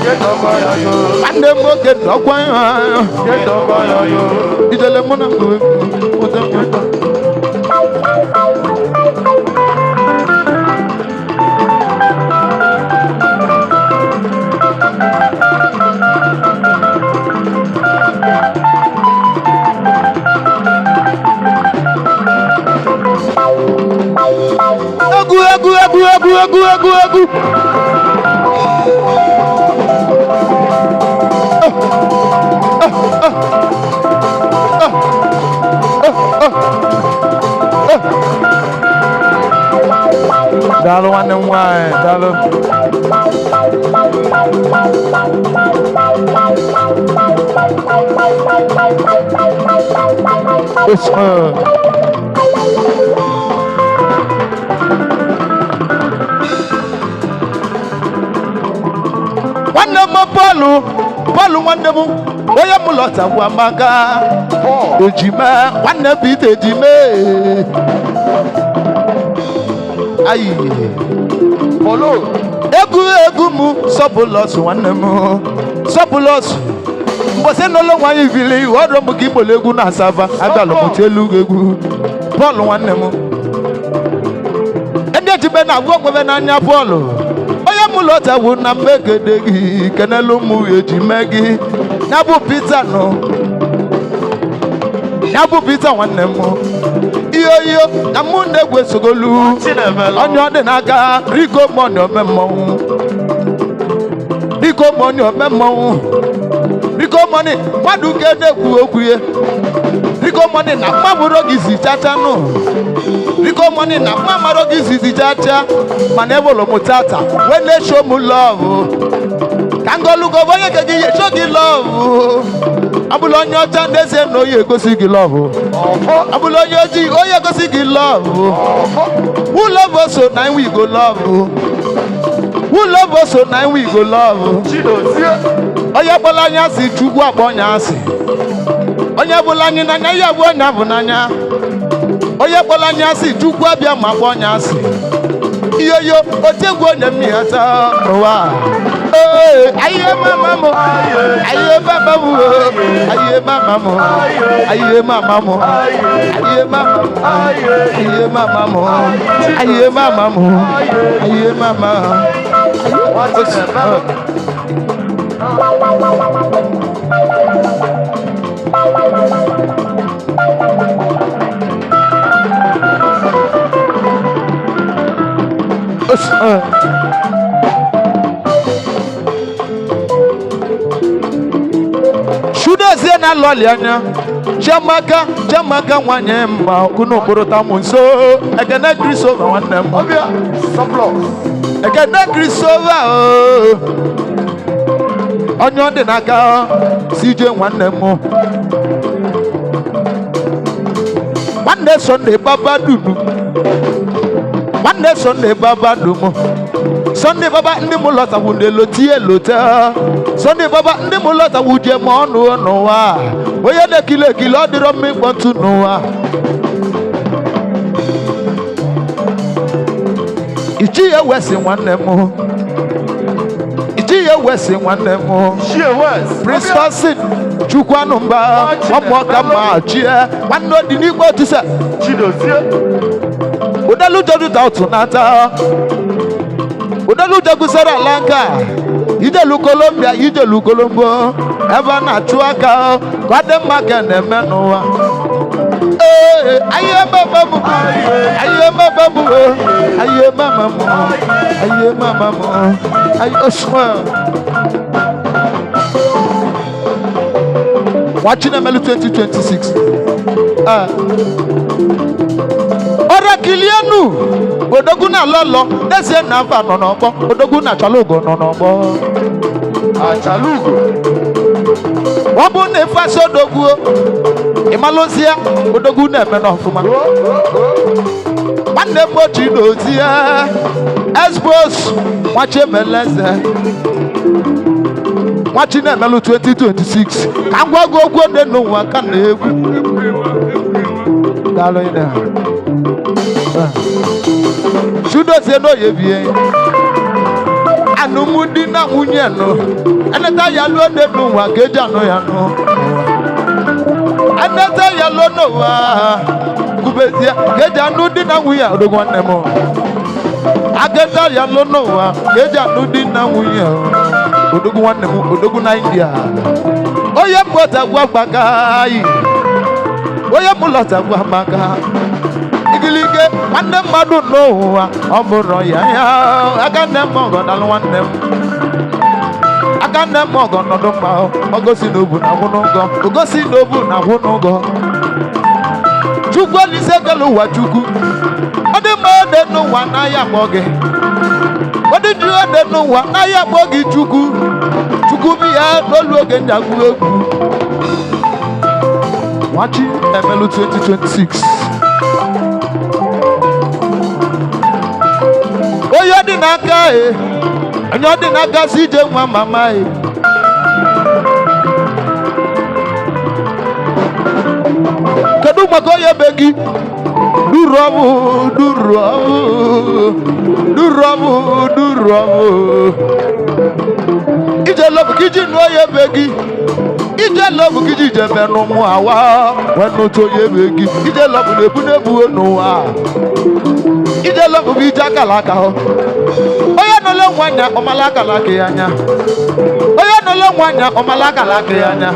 Kendo ọkụ anyụ anyụ. Nwanne m nwoke nọkwa anyụ anyụ. Kendo ọkụ anyụ anyụ. Ijele mụ na mụ. Egwu egwu egwu egwu. Daalụ nwanne m nwaanyị, daalụ. Nwanne m Pọlụ, Pọlụ nwanne m, onye m lọtakwa maka ejima, nwanne Pita ejime. Ayi. Egwu egwu m sọpụlọsụ nwanne m, sọpụlọsụ. Mbọsị n'ụlọ nwaanyị bili, ọdụ m ka igbolo egwu na asaba, abịalụ m tie elu egwu. Pọlụ nwanne m. Ndị ejime na-agwụ onwebe n'anya Pọlụ. Onye m lọtagwu na mmegede gị, kenelu mụ ejime gị. Ya bụ Pita nụ. Ya bụ Pita nwanne m. Iyo iyo na mụ na-egwu esogolu. Onye ọ dị n'aka, riko mọni ome mmọnwụ. Riko mọni ome mmọnwụ. Riko mọni, mmadụ ka na-ekwu okwu ya. Riko mọni na mma bụrụ gị si chacha nụ. Riko mọni na mma mara gị si chacha. Mana ewolo m tata, wee na-esho m lọvụ. Ka ngọlụgo onye nke gị ya esho gị lọvụ. Abụla onye ọcha n'ezie na oyi egosi gị lọvụ. Abụla onye ojii oyi egosi gị lọvụ. Who love us so na we go love. Who love us so na we go love. Onye kpọrọ anya asị Chukwu akpọ onye asị. Onye bụla anyị n'anya ya bụ onye abụ n'anya. Onye kpọrọ anya asị Chukwu abịa ma kpọ onye asị. Iyoyo otiegwu onye mmịata n'ụwa. Ee, ayiye mama m, ayiye mama m, ayiye mama m, ayiye mama m, ayiye mama m, ayiye mama m, ayiye mama m, ayiye mama. Chudozie na lọli anya. Chiamaka, Chiamaka nwanyị mma unu kpụrụta m nso. Ekene Christopher nwanne m. Ekene Christopher ooo. Onye ọ dị n'aka CJ nwanne m. Nwanne Sunday baba dunu. Nwanne Sunday baba dum. Sunday baba ndị m lọtagwu na-eloti elote. Sunday baba ndị m lọtagwu je ma ọnụ n'ụwa. Onye na-ekili ekili ọ dịrọ mma ịkpọ ntụ n'ụwa. Ichi ya wesi nwanne m. Ichi ya wesi nwanne m. Prince Fasin Chukwanumba ọmụọka ma chie nwanne odi n'igwe otise. Udelu jodu ta nata. Udelu jegusara ala nka. Ijelu Colombia, ijelu Colombo. Ebe a na-achụ aka ka ọ dị mma ka na-eme n'ụwa. Ee, ayiye mama m, ayiye mama m, ayiye mama m, ayiye mama m, ayiye osuma. Nwachinemelu 2026. Ọrịa kilienu odogwu na lọlọ n'ezie na mba nọ n'ọgbọ odogwu na achalugo nọ n'ọgbọ. Achalugo. Ọ bụ na ịfasị odogwu ịmalụzie odogwu na-eme n'ọfụma. Nwanne m ochi na ozie Esbos Nwachimeleze Nwachinemelu 2026 ka m gwa gị okwu ode n'ụwa ka na-egwu. Daalụ ị na. Chudozie n'oye bie anụmdi na nwunye nụ eneta ya lụọ nne n'ụwa ka eji anụ ya nụ eneta ya lụọ n'ụwa kubezie ka eji anụ di na nwunye odogwu nwanne m ageta ya lụọ n'ụwa ka eji anụ di na nwunye odogwu nwanne m odogwu na India onye mmụta gwa gbaka yi onye mụlọta gwa maka. Igilige nwanne mmadụ n'ụwa ọ bụrụ ya ya aka nne m ọgọ dalụ nwanne m aka nne m ọgọ nọdụ mma ogosi na obu na agwụ n'ụgọ ogosi na obu na agwụ n'ụgọ. Chukwu Olise kele ụwa Chukwu ọ dị mma ode n'ụwa n'ahịa akpọ gị ọ dị njọ ode n'ụwa n'ahịa akpọ gị Chukwu Chukwu bi ya n'olu oge njagwu egwu. Nwachi Emelu 2026 onye dị n'aka e onye dị n'aka si ije nwa mama e kedu maka onye be gị duru ọbụ duru ọbụ duru ọbụ duru ọbụ ije lọbụ ka iji nụọ onye be gị ije lọbụ ka iji jebe n'ụmụ awa wee nụtụ onye be gị ije lọbụ na-ebu na-ebu n'ụwa ije lọbụ bụ ije akala aka hụ onye nụle nwa anya ọmala akala aka ya anya onye nụle nwa anya ọmala akala aka ya anya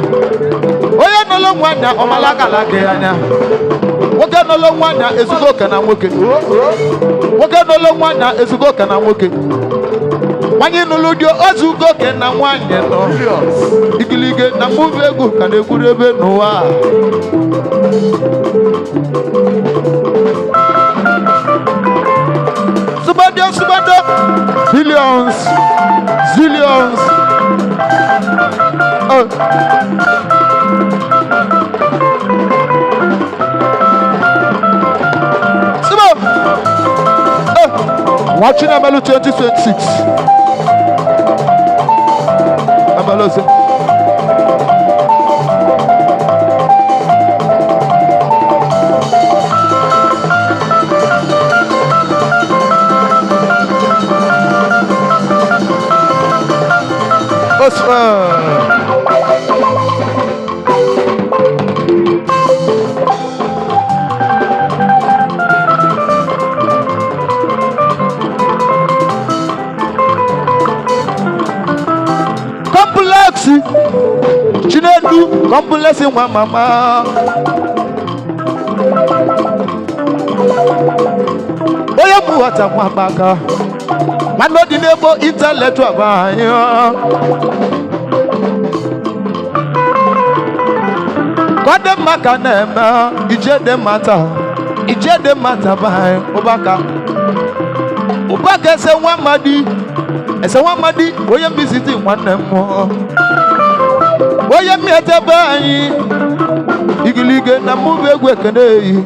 onye nụle nwa anya ọmala akala aka ya anya nwoke nụle nwa anya ezugo oke na nwoke nwoke nụle nwa anya ezugo oke na nwoke nwanyị nụlụ di ozugo oke na nwanyị nọ igilige na mmuve egwu ka na-ekwuru ebe n'ụwa a. Subado, subado, billions, zillions. Oh. Subo. Oh. Watching Emelu 2026. Emelu se. Osman. Complex Chinedu complex nwa mama onye mụ ghọta nwa maka nwanne dị n'egbo intellectual bụ anyị ka ọ dị mma ka na-eme ije dị mma taa ije dị mma taa bụ anyị ụbaka ụbaka ese nwa amadi ese nwa amadi onye mbiziti nwanne m onye mmiete be anyị igilige na mmụba egwu ekene eyi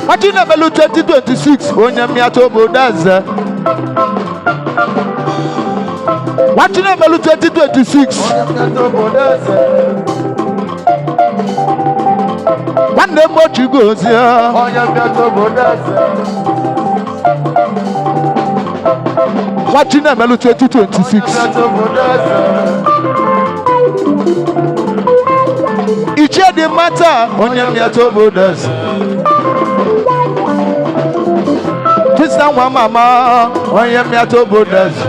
Nwachinemelu 2026 onye mmiata obodo eze Nwachinemelu 2026 nwanne m ochigozie Nwachinemelu 2026 Ichie dị mma taa onye mmiata obodo eze Chisa nwa mama onye mmiata obodo eze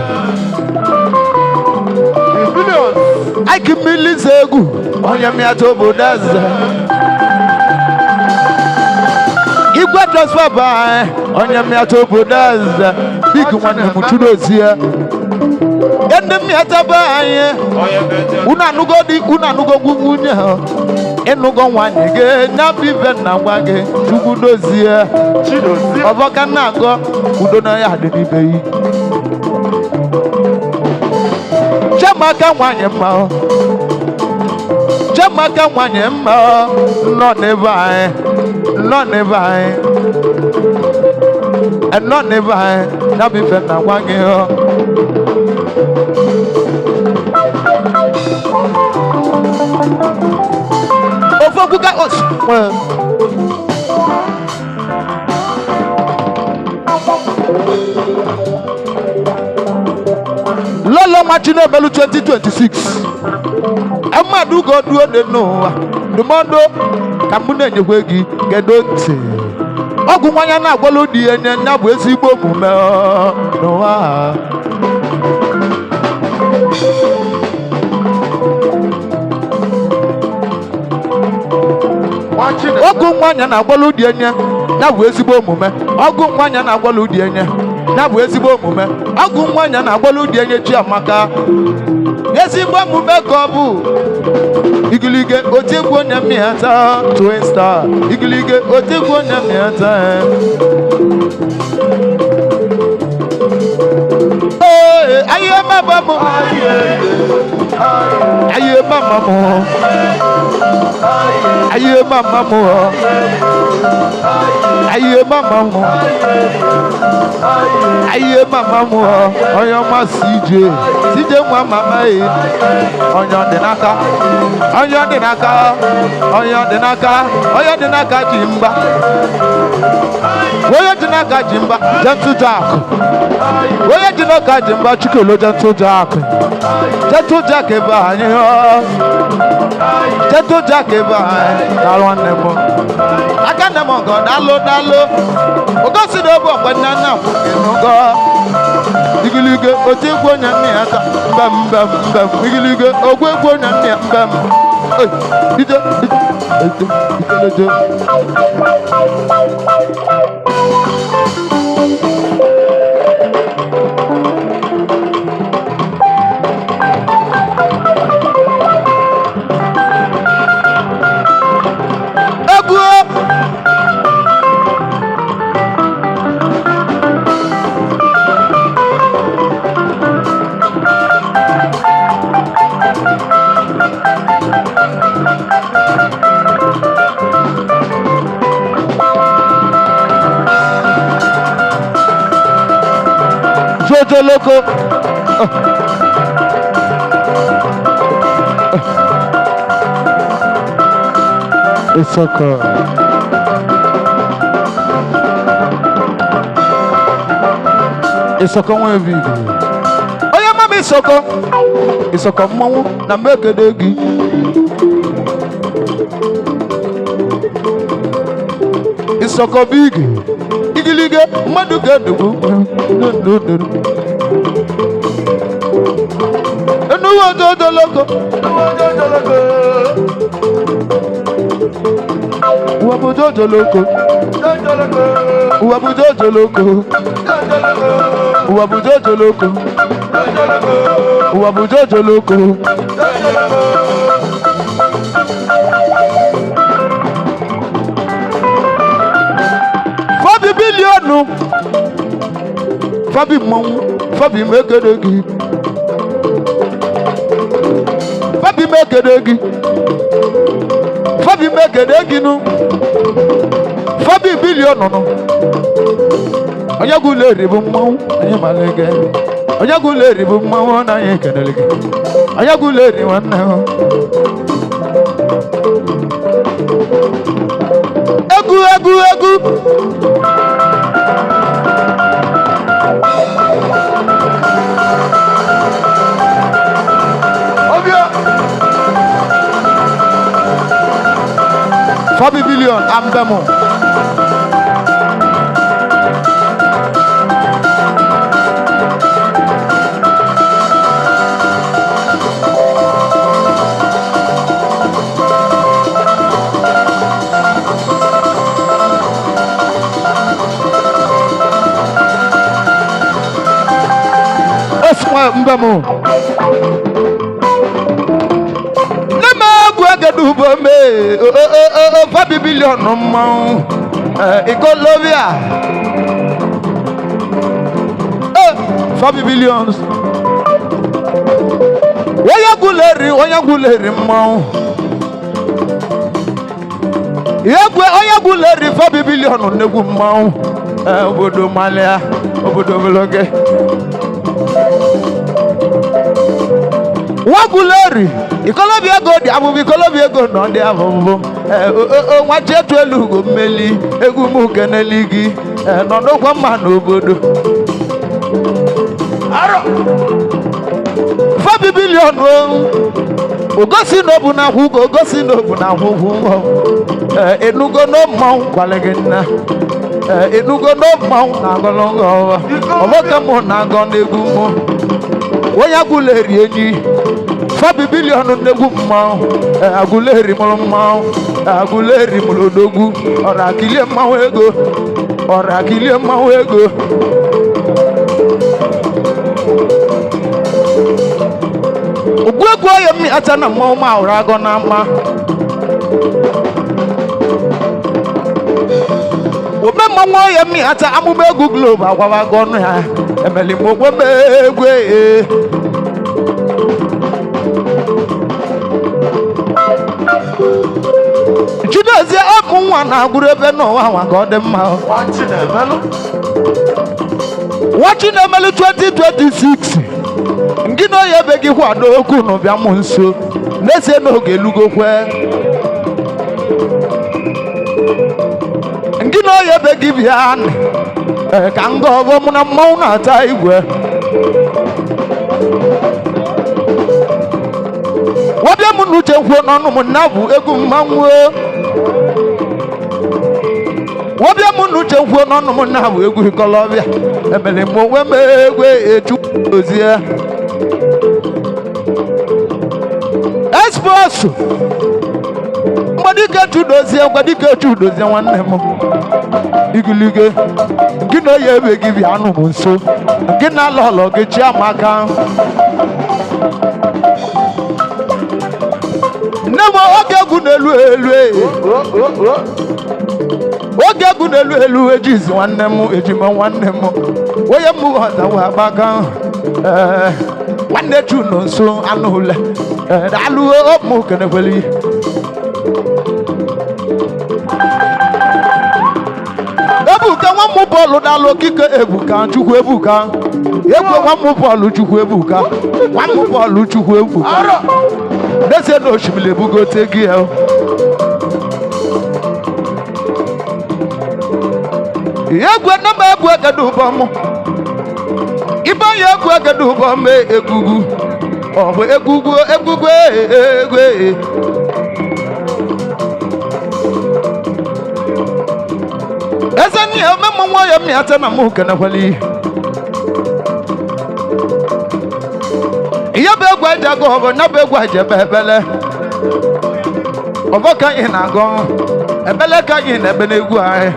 Ike mmiri egwu onye mmiata obodo eze Igwe transfer bụ anyị onye mmiata obodo eze big nwanne m Chidozie ndị mmiata be anyị unu anụgo di unu anụgo nwunye ha ịnụgo nwanyị gị nyabụ ibe nna gwa gị Chukwu dozie ọbọka na-agọ udo na ya dị n'ibe yi Chiamaka nwanyị mma Chiamaka nwanyị mma nọ n'ebe anyị nọ n'ebe anyị nọ n'ebe anyị nyabụ ife nna gwa gị ofe okwu ka os nwee Lolo nwa Chinemelu 2026 mmadụ ugo duo dị n'ụwa ndụmọdụ ka mụ na-enyekwa gị gedo ntị ọgwụ nwanya na-agwalụ di ya nye ya bụ ezigbo omume n'ụwa. Ọgụ nwanyị na-agwalụ di enye ya bụ ezigbo omume. Ọgụ nwanyị na-agwalụ di enye ya bụ ezigbo omume. Ọgụ nwanyị na-agwalụ di enye Chiamaka ezigbo omume ka ọ bụ. Igilige otigbu onye mmịata Twin Star. Igilige otigbu onye mmịata. Ee, aye mama mu, aye mama mu, aye mama mu, aye mama mu, aye mama mu. Onye ọma CJ, CJ nwa mama e, onye ọ dị n'aka, onye ọ dị n'aka, onye ọ dị n'aka, onye ọ dị n'aka ji mgba, onye dị n'aka ji mgba, Gentle Jack. Onye ji n'aka ji mgba Chikolo Gentle Jack. Gentle Jack ebe anyị ọ. Gentle Jack ebe anyị daalụ nwanne m. Aka nne m ọgọ daalụ daalụ. Ogosi na obu ọkwa nna nna m ịnụgọ. Igilige oti egwu onye nne ya aka mbem mbem mbem. Igilige ogwu egwu onye nne ya mbem. Oi, ije ije ije ije. Egwu Jojo Loco. It's okay. Isoko nwa ebi. Onye mama Isoko. Isoko mmanwụ na mmekede gị. Isoko big. Igilige mmadụ ga-edugbu. Enuwe Jojo Loco. Ụwa bụ Jojo Loco. Ụwa bụ Jojo Loco. Ụwa bụ Jojo Loco. Ụwa bụ Jojo Loco. Fabi biliọnụ. Fabi mmanwụ. Fabi mekede gị. Fabi mekede gị. Fabi mekede gị nụ. Fabi biliọnụ nụ. Onye gwụla eri bụ mmanwụ anyị mara gị. Onye gwụla eri bụ mmanwụ na anyị kenere gị. Onye gwụla eri nwanne m. Egwu egwu egwu. Fabi billion ambemo. Osman mbemo. Egedubome, Fabi billion mmanwụ, Ikolobia, Fabi billions. Onye gwuleri mmanwụ. Onye gwuleri Fabi billion nnegwu mmanwụ. Obodo Malia, obodo Ogologe. Nwa gwuleri. Ikolobia ego dị abụbụ, Ikolobia ego nọ dị abụbụ. Nwa chetu elu ugo mmeli, egwu m keneli gị. Nọdụkwa mma n'obodo. Arọ. Fabi bilion o. Ogosi na obu na akwụkwọ, ogosi na obu na akwụkwọ. Enugo no mmanwụ gwara gị nna. Enugo no mmanwụ na agọlọgọ ọwa. Ọbọka mụ na agọ n'egwu mụ. Onye gwuleri enyi. Fabi biliọnụ nnegwu mmanwụ. Agụleri mụrụ mmanwụ, Agụleri mụrụ odogwu. Ọra akilie mmanwụ ego, ọra akilie mmanwụ ego. Ogwuegwu onye mmịata na mmanwụ ma ahụrụ agọ na mma. Ome mmanwụ onye mmịata amụma egwu globe agwabago ọnụ ya emeli m ogwe m egwu ee. Chidozie ọmụ nwa na-agwụrụ ebe n'ụwa nwa ka ọ dị mma. Nwa Chinemelu 2026 ngị na onye ebe gị kwado okwu na bịa mụ nso n'ezie na oge elugokwe. Ngị na onye ebe gị bịa nị, ee, ka nga ọgọ mụ na mmanwụ na-ata igwe. Wabịa mụ na uche kwuo n'ọnụ m na bụ egwu mmanwụ o. Wabịa mụ na uche kwuo n'ọnụ m na bụ egwu ikolobịa. Emere m onwe m egwu echu ozie. Express Mgbadike Chudozie, Mgbadike Chudozie nwanne m. Igilige gị na onye ebe gị bịa anụ m nso. Gị na alọlọ gị Chiamaka. Nne m oge egwu na-elu elu ee. Oge egwu na-elu elu ejizi nwanne m ejima nwanne m onye m ghọtawa agbaka. Ee, nwanne chu nọ nso anụ ule. Ee, daalụ ụmụ kenekweli. Ebuka nwa m bọọlụ daalụ okike Ebuka Chukwu Ebuka. Egwu nwa m bọọlụ Chukwu Ebuka. Nwa m bọọlụ Chukwu Ebuka. N'ezie na osimiri ebugote gị ya. Egwu nne m egwu egede ụbọ m. Ibe ya egwu egede ụbọ m egwugwu. Ọ bụ egwugwu egwugwu egwu. Eze nni ya ome mụ nwa ya mmịata na mụ kenekweli. Ihe bụ egwu eji agụ ọbọ, nya bụ egwu eji ebe ebele. Ọbọ ka anyị na-agụ, ebele ka anyị na-ebe n'egwu anyị.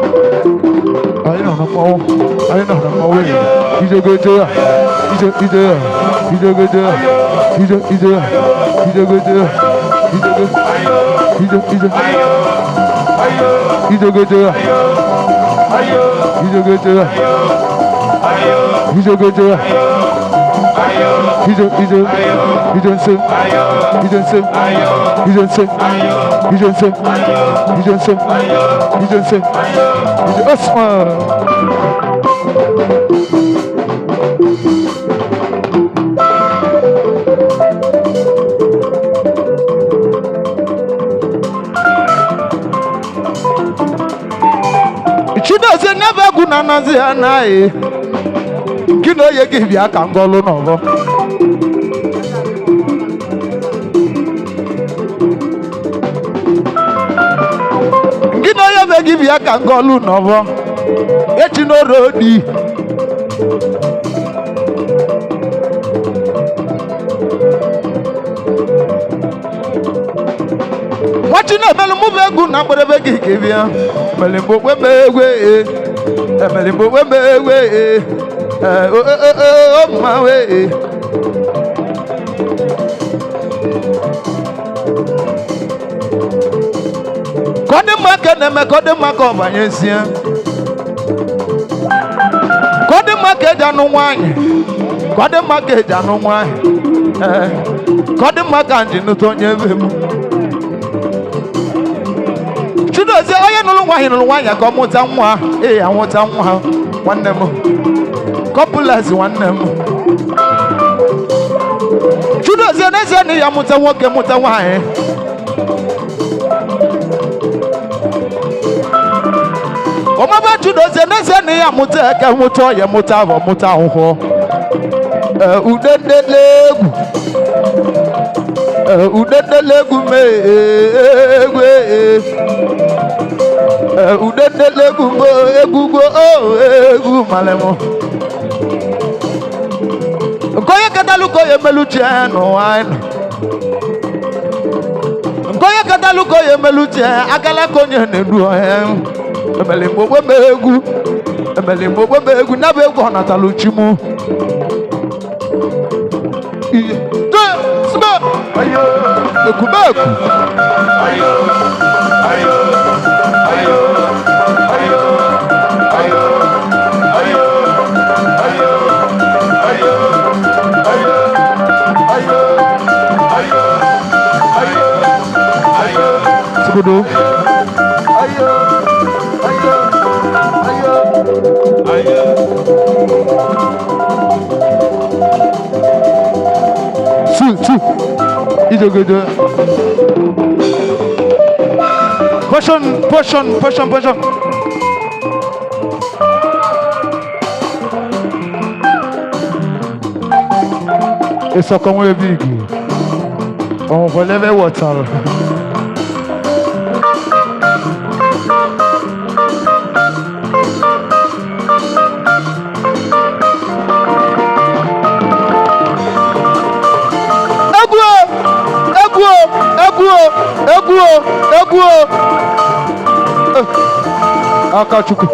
Anyị nọ na mmanwụ, anyị nọ na mmanwụ enyi. Ijegoje ya, ije ije ya, ijegoje ya, ije ije ya, ijegoje ya, ijego, ije ije. Ijegoje ya, ijegoje ya, ijegoje ya, ije ije, ije nse, ije nse, ije nse, ije nse, ije nse, ije nse, ije Osman. Chidozie nyebe egwu na anazi ya anaghị. Gị na onye gị bịa ka ngọlụ n'ọgbọ. Gị na onye be gị bịa ka ngọlụ n'ọgbọ. Echi n'oro di. Nwa Chinemelu mụ bụ egwu na mkpụrụebe gị ka ị bịa. Emeli m okwe m egwu ee. Emeli m okwe m egwu ee. Ee, o o o o mma wee. Ka ọ dị mma ka na-eme ka ọ dị mma ka ọ banyezie. Ka ọ dị mma ka eji anụ nwaanyị. Ka ọ dị mma ka eji anụ nwaanyị. Ee, ka ọ dị mma ka nji nụta onye ebe m. Chidozie onye nụrụ nwaanyị nụrụ nwaanyị ka ọ mụta nwa. Ee, amụta nwa nwanne m. Kọpụlas nwanne m. Chidozie n'ezie na ya mụta nwoke mụta nwaanyị. Ọmụba Chidozie n'ezie na ya mụta eke mụta ọya mụta avọ mụta ahụhụ. Ee, ude ndele egwu. Ee, ude ndele egwu mee egwu ee. Ee, ude ndele egwu mo egwu gwo malị m. Nke onye katalụ ka onye emelu chi ya n'ụwa anyị nọ. Nke onye katalụ ka onye emelu chi ya, akala ka onye na-edu ọhịa. Emeli m ogbe m egwu, emeli m ogbe m egwu, nyabụ egwu ọ natalụ chi mụ. Iye, tee, sibe, ekumeku. Sibudu. Two, two. Ijogojo. Portion, portion, portion, portion. Ìsọ̀kan wọn ebi igi. Ọ̀hún fọlẹ́fẹ́ wọ̀tàrà. Egwu o! Egwu o! Egwu o! Egwu o! Egwu o! Eh, aka Chukwu.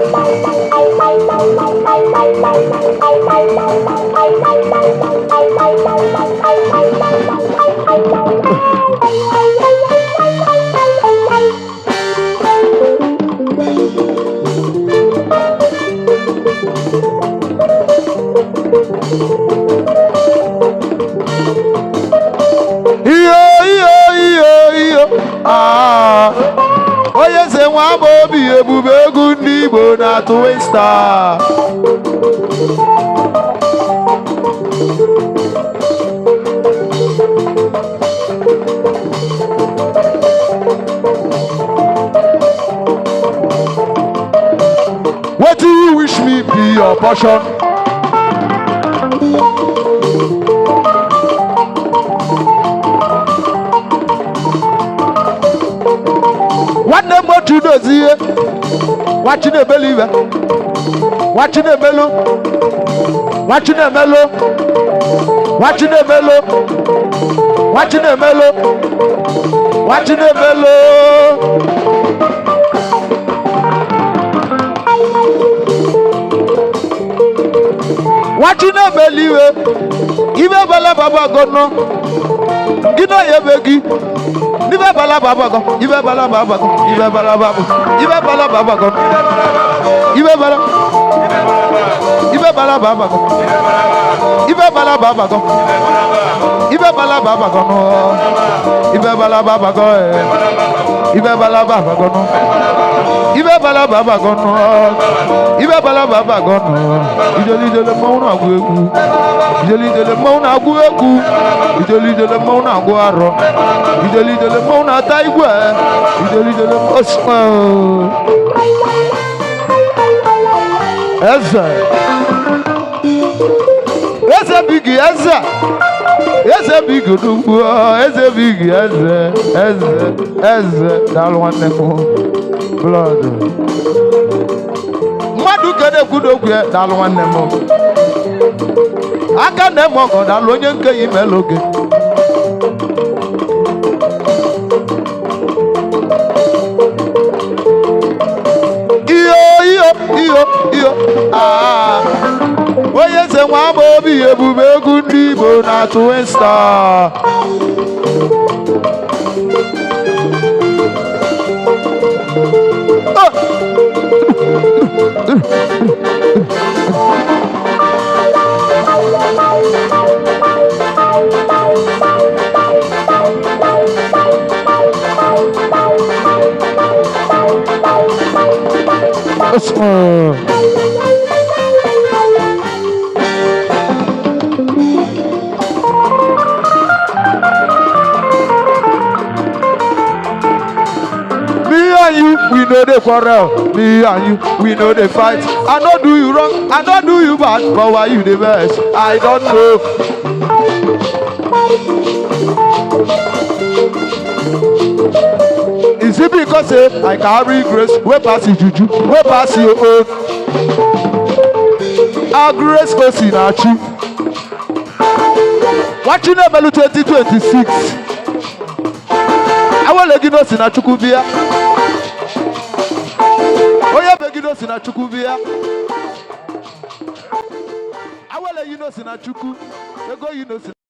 Iyo iyo iyo iyo ah. Onye eze nwa ama obi ebube egwu ndị Igbo na Twista. Wetin you wish me be your portion? Nwanne m otu dozie ihe, nwa Chinemelu iwe, nwa Chinemelu, nwa Chinemelu, nwa Chinemelu, nwa Chinemelu, nwa Chinemelu. Nwa Chinemelu iwe, ibe bala baba gono, gị na ya ebe gị. Ibe bala baba go, ibe bala baba go, ibe bala baba, ibe bala baba go, ibe bala, ibe bala baba go, ibe bala baba go, ibe bala baba go no, ibe bala baba go eh, ibe bala baba go no, ibe bala baba go no, ibe bala baba go no, ijoli ijoli mmanwụ na-agụ egwu, ijoli ijoli mmanwụ na-agụ egwu, ijoli ijoli mmanwụ na-agụ arọ, ijoli ijoli mmanwụ na-ata igwe, ijoli ijoli mmanwụ. Eze, eze bigi eze, eze bigi nnukwu, eze bigi eze, eze, eze, daalụ nwanne m, blood. Mmadụ ka na-ekwu n'okwu ya, daalụ nwanne m. Aka na-eme ọgọ, daalụ onye nke ya imela oge. Iyo iyo iyo iyo aa. Onye eze nwa ama obi ebube egwu ndị Igbo na Twista. Me and you, we no dey quarrel. Me and you, we no dey fight. I no do you wrong, I no do you bad, but why you the best? I don't know. Is it because say I carry grace wey pass you juju, wey pass your own? Grace Osinachi nwachi na-emelu 2026 awele gị n'Osinachukwu bịa, onye be gị n'Osinachukwu bịa, awele gị n'Osinachukwu ego yi n'Osina.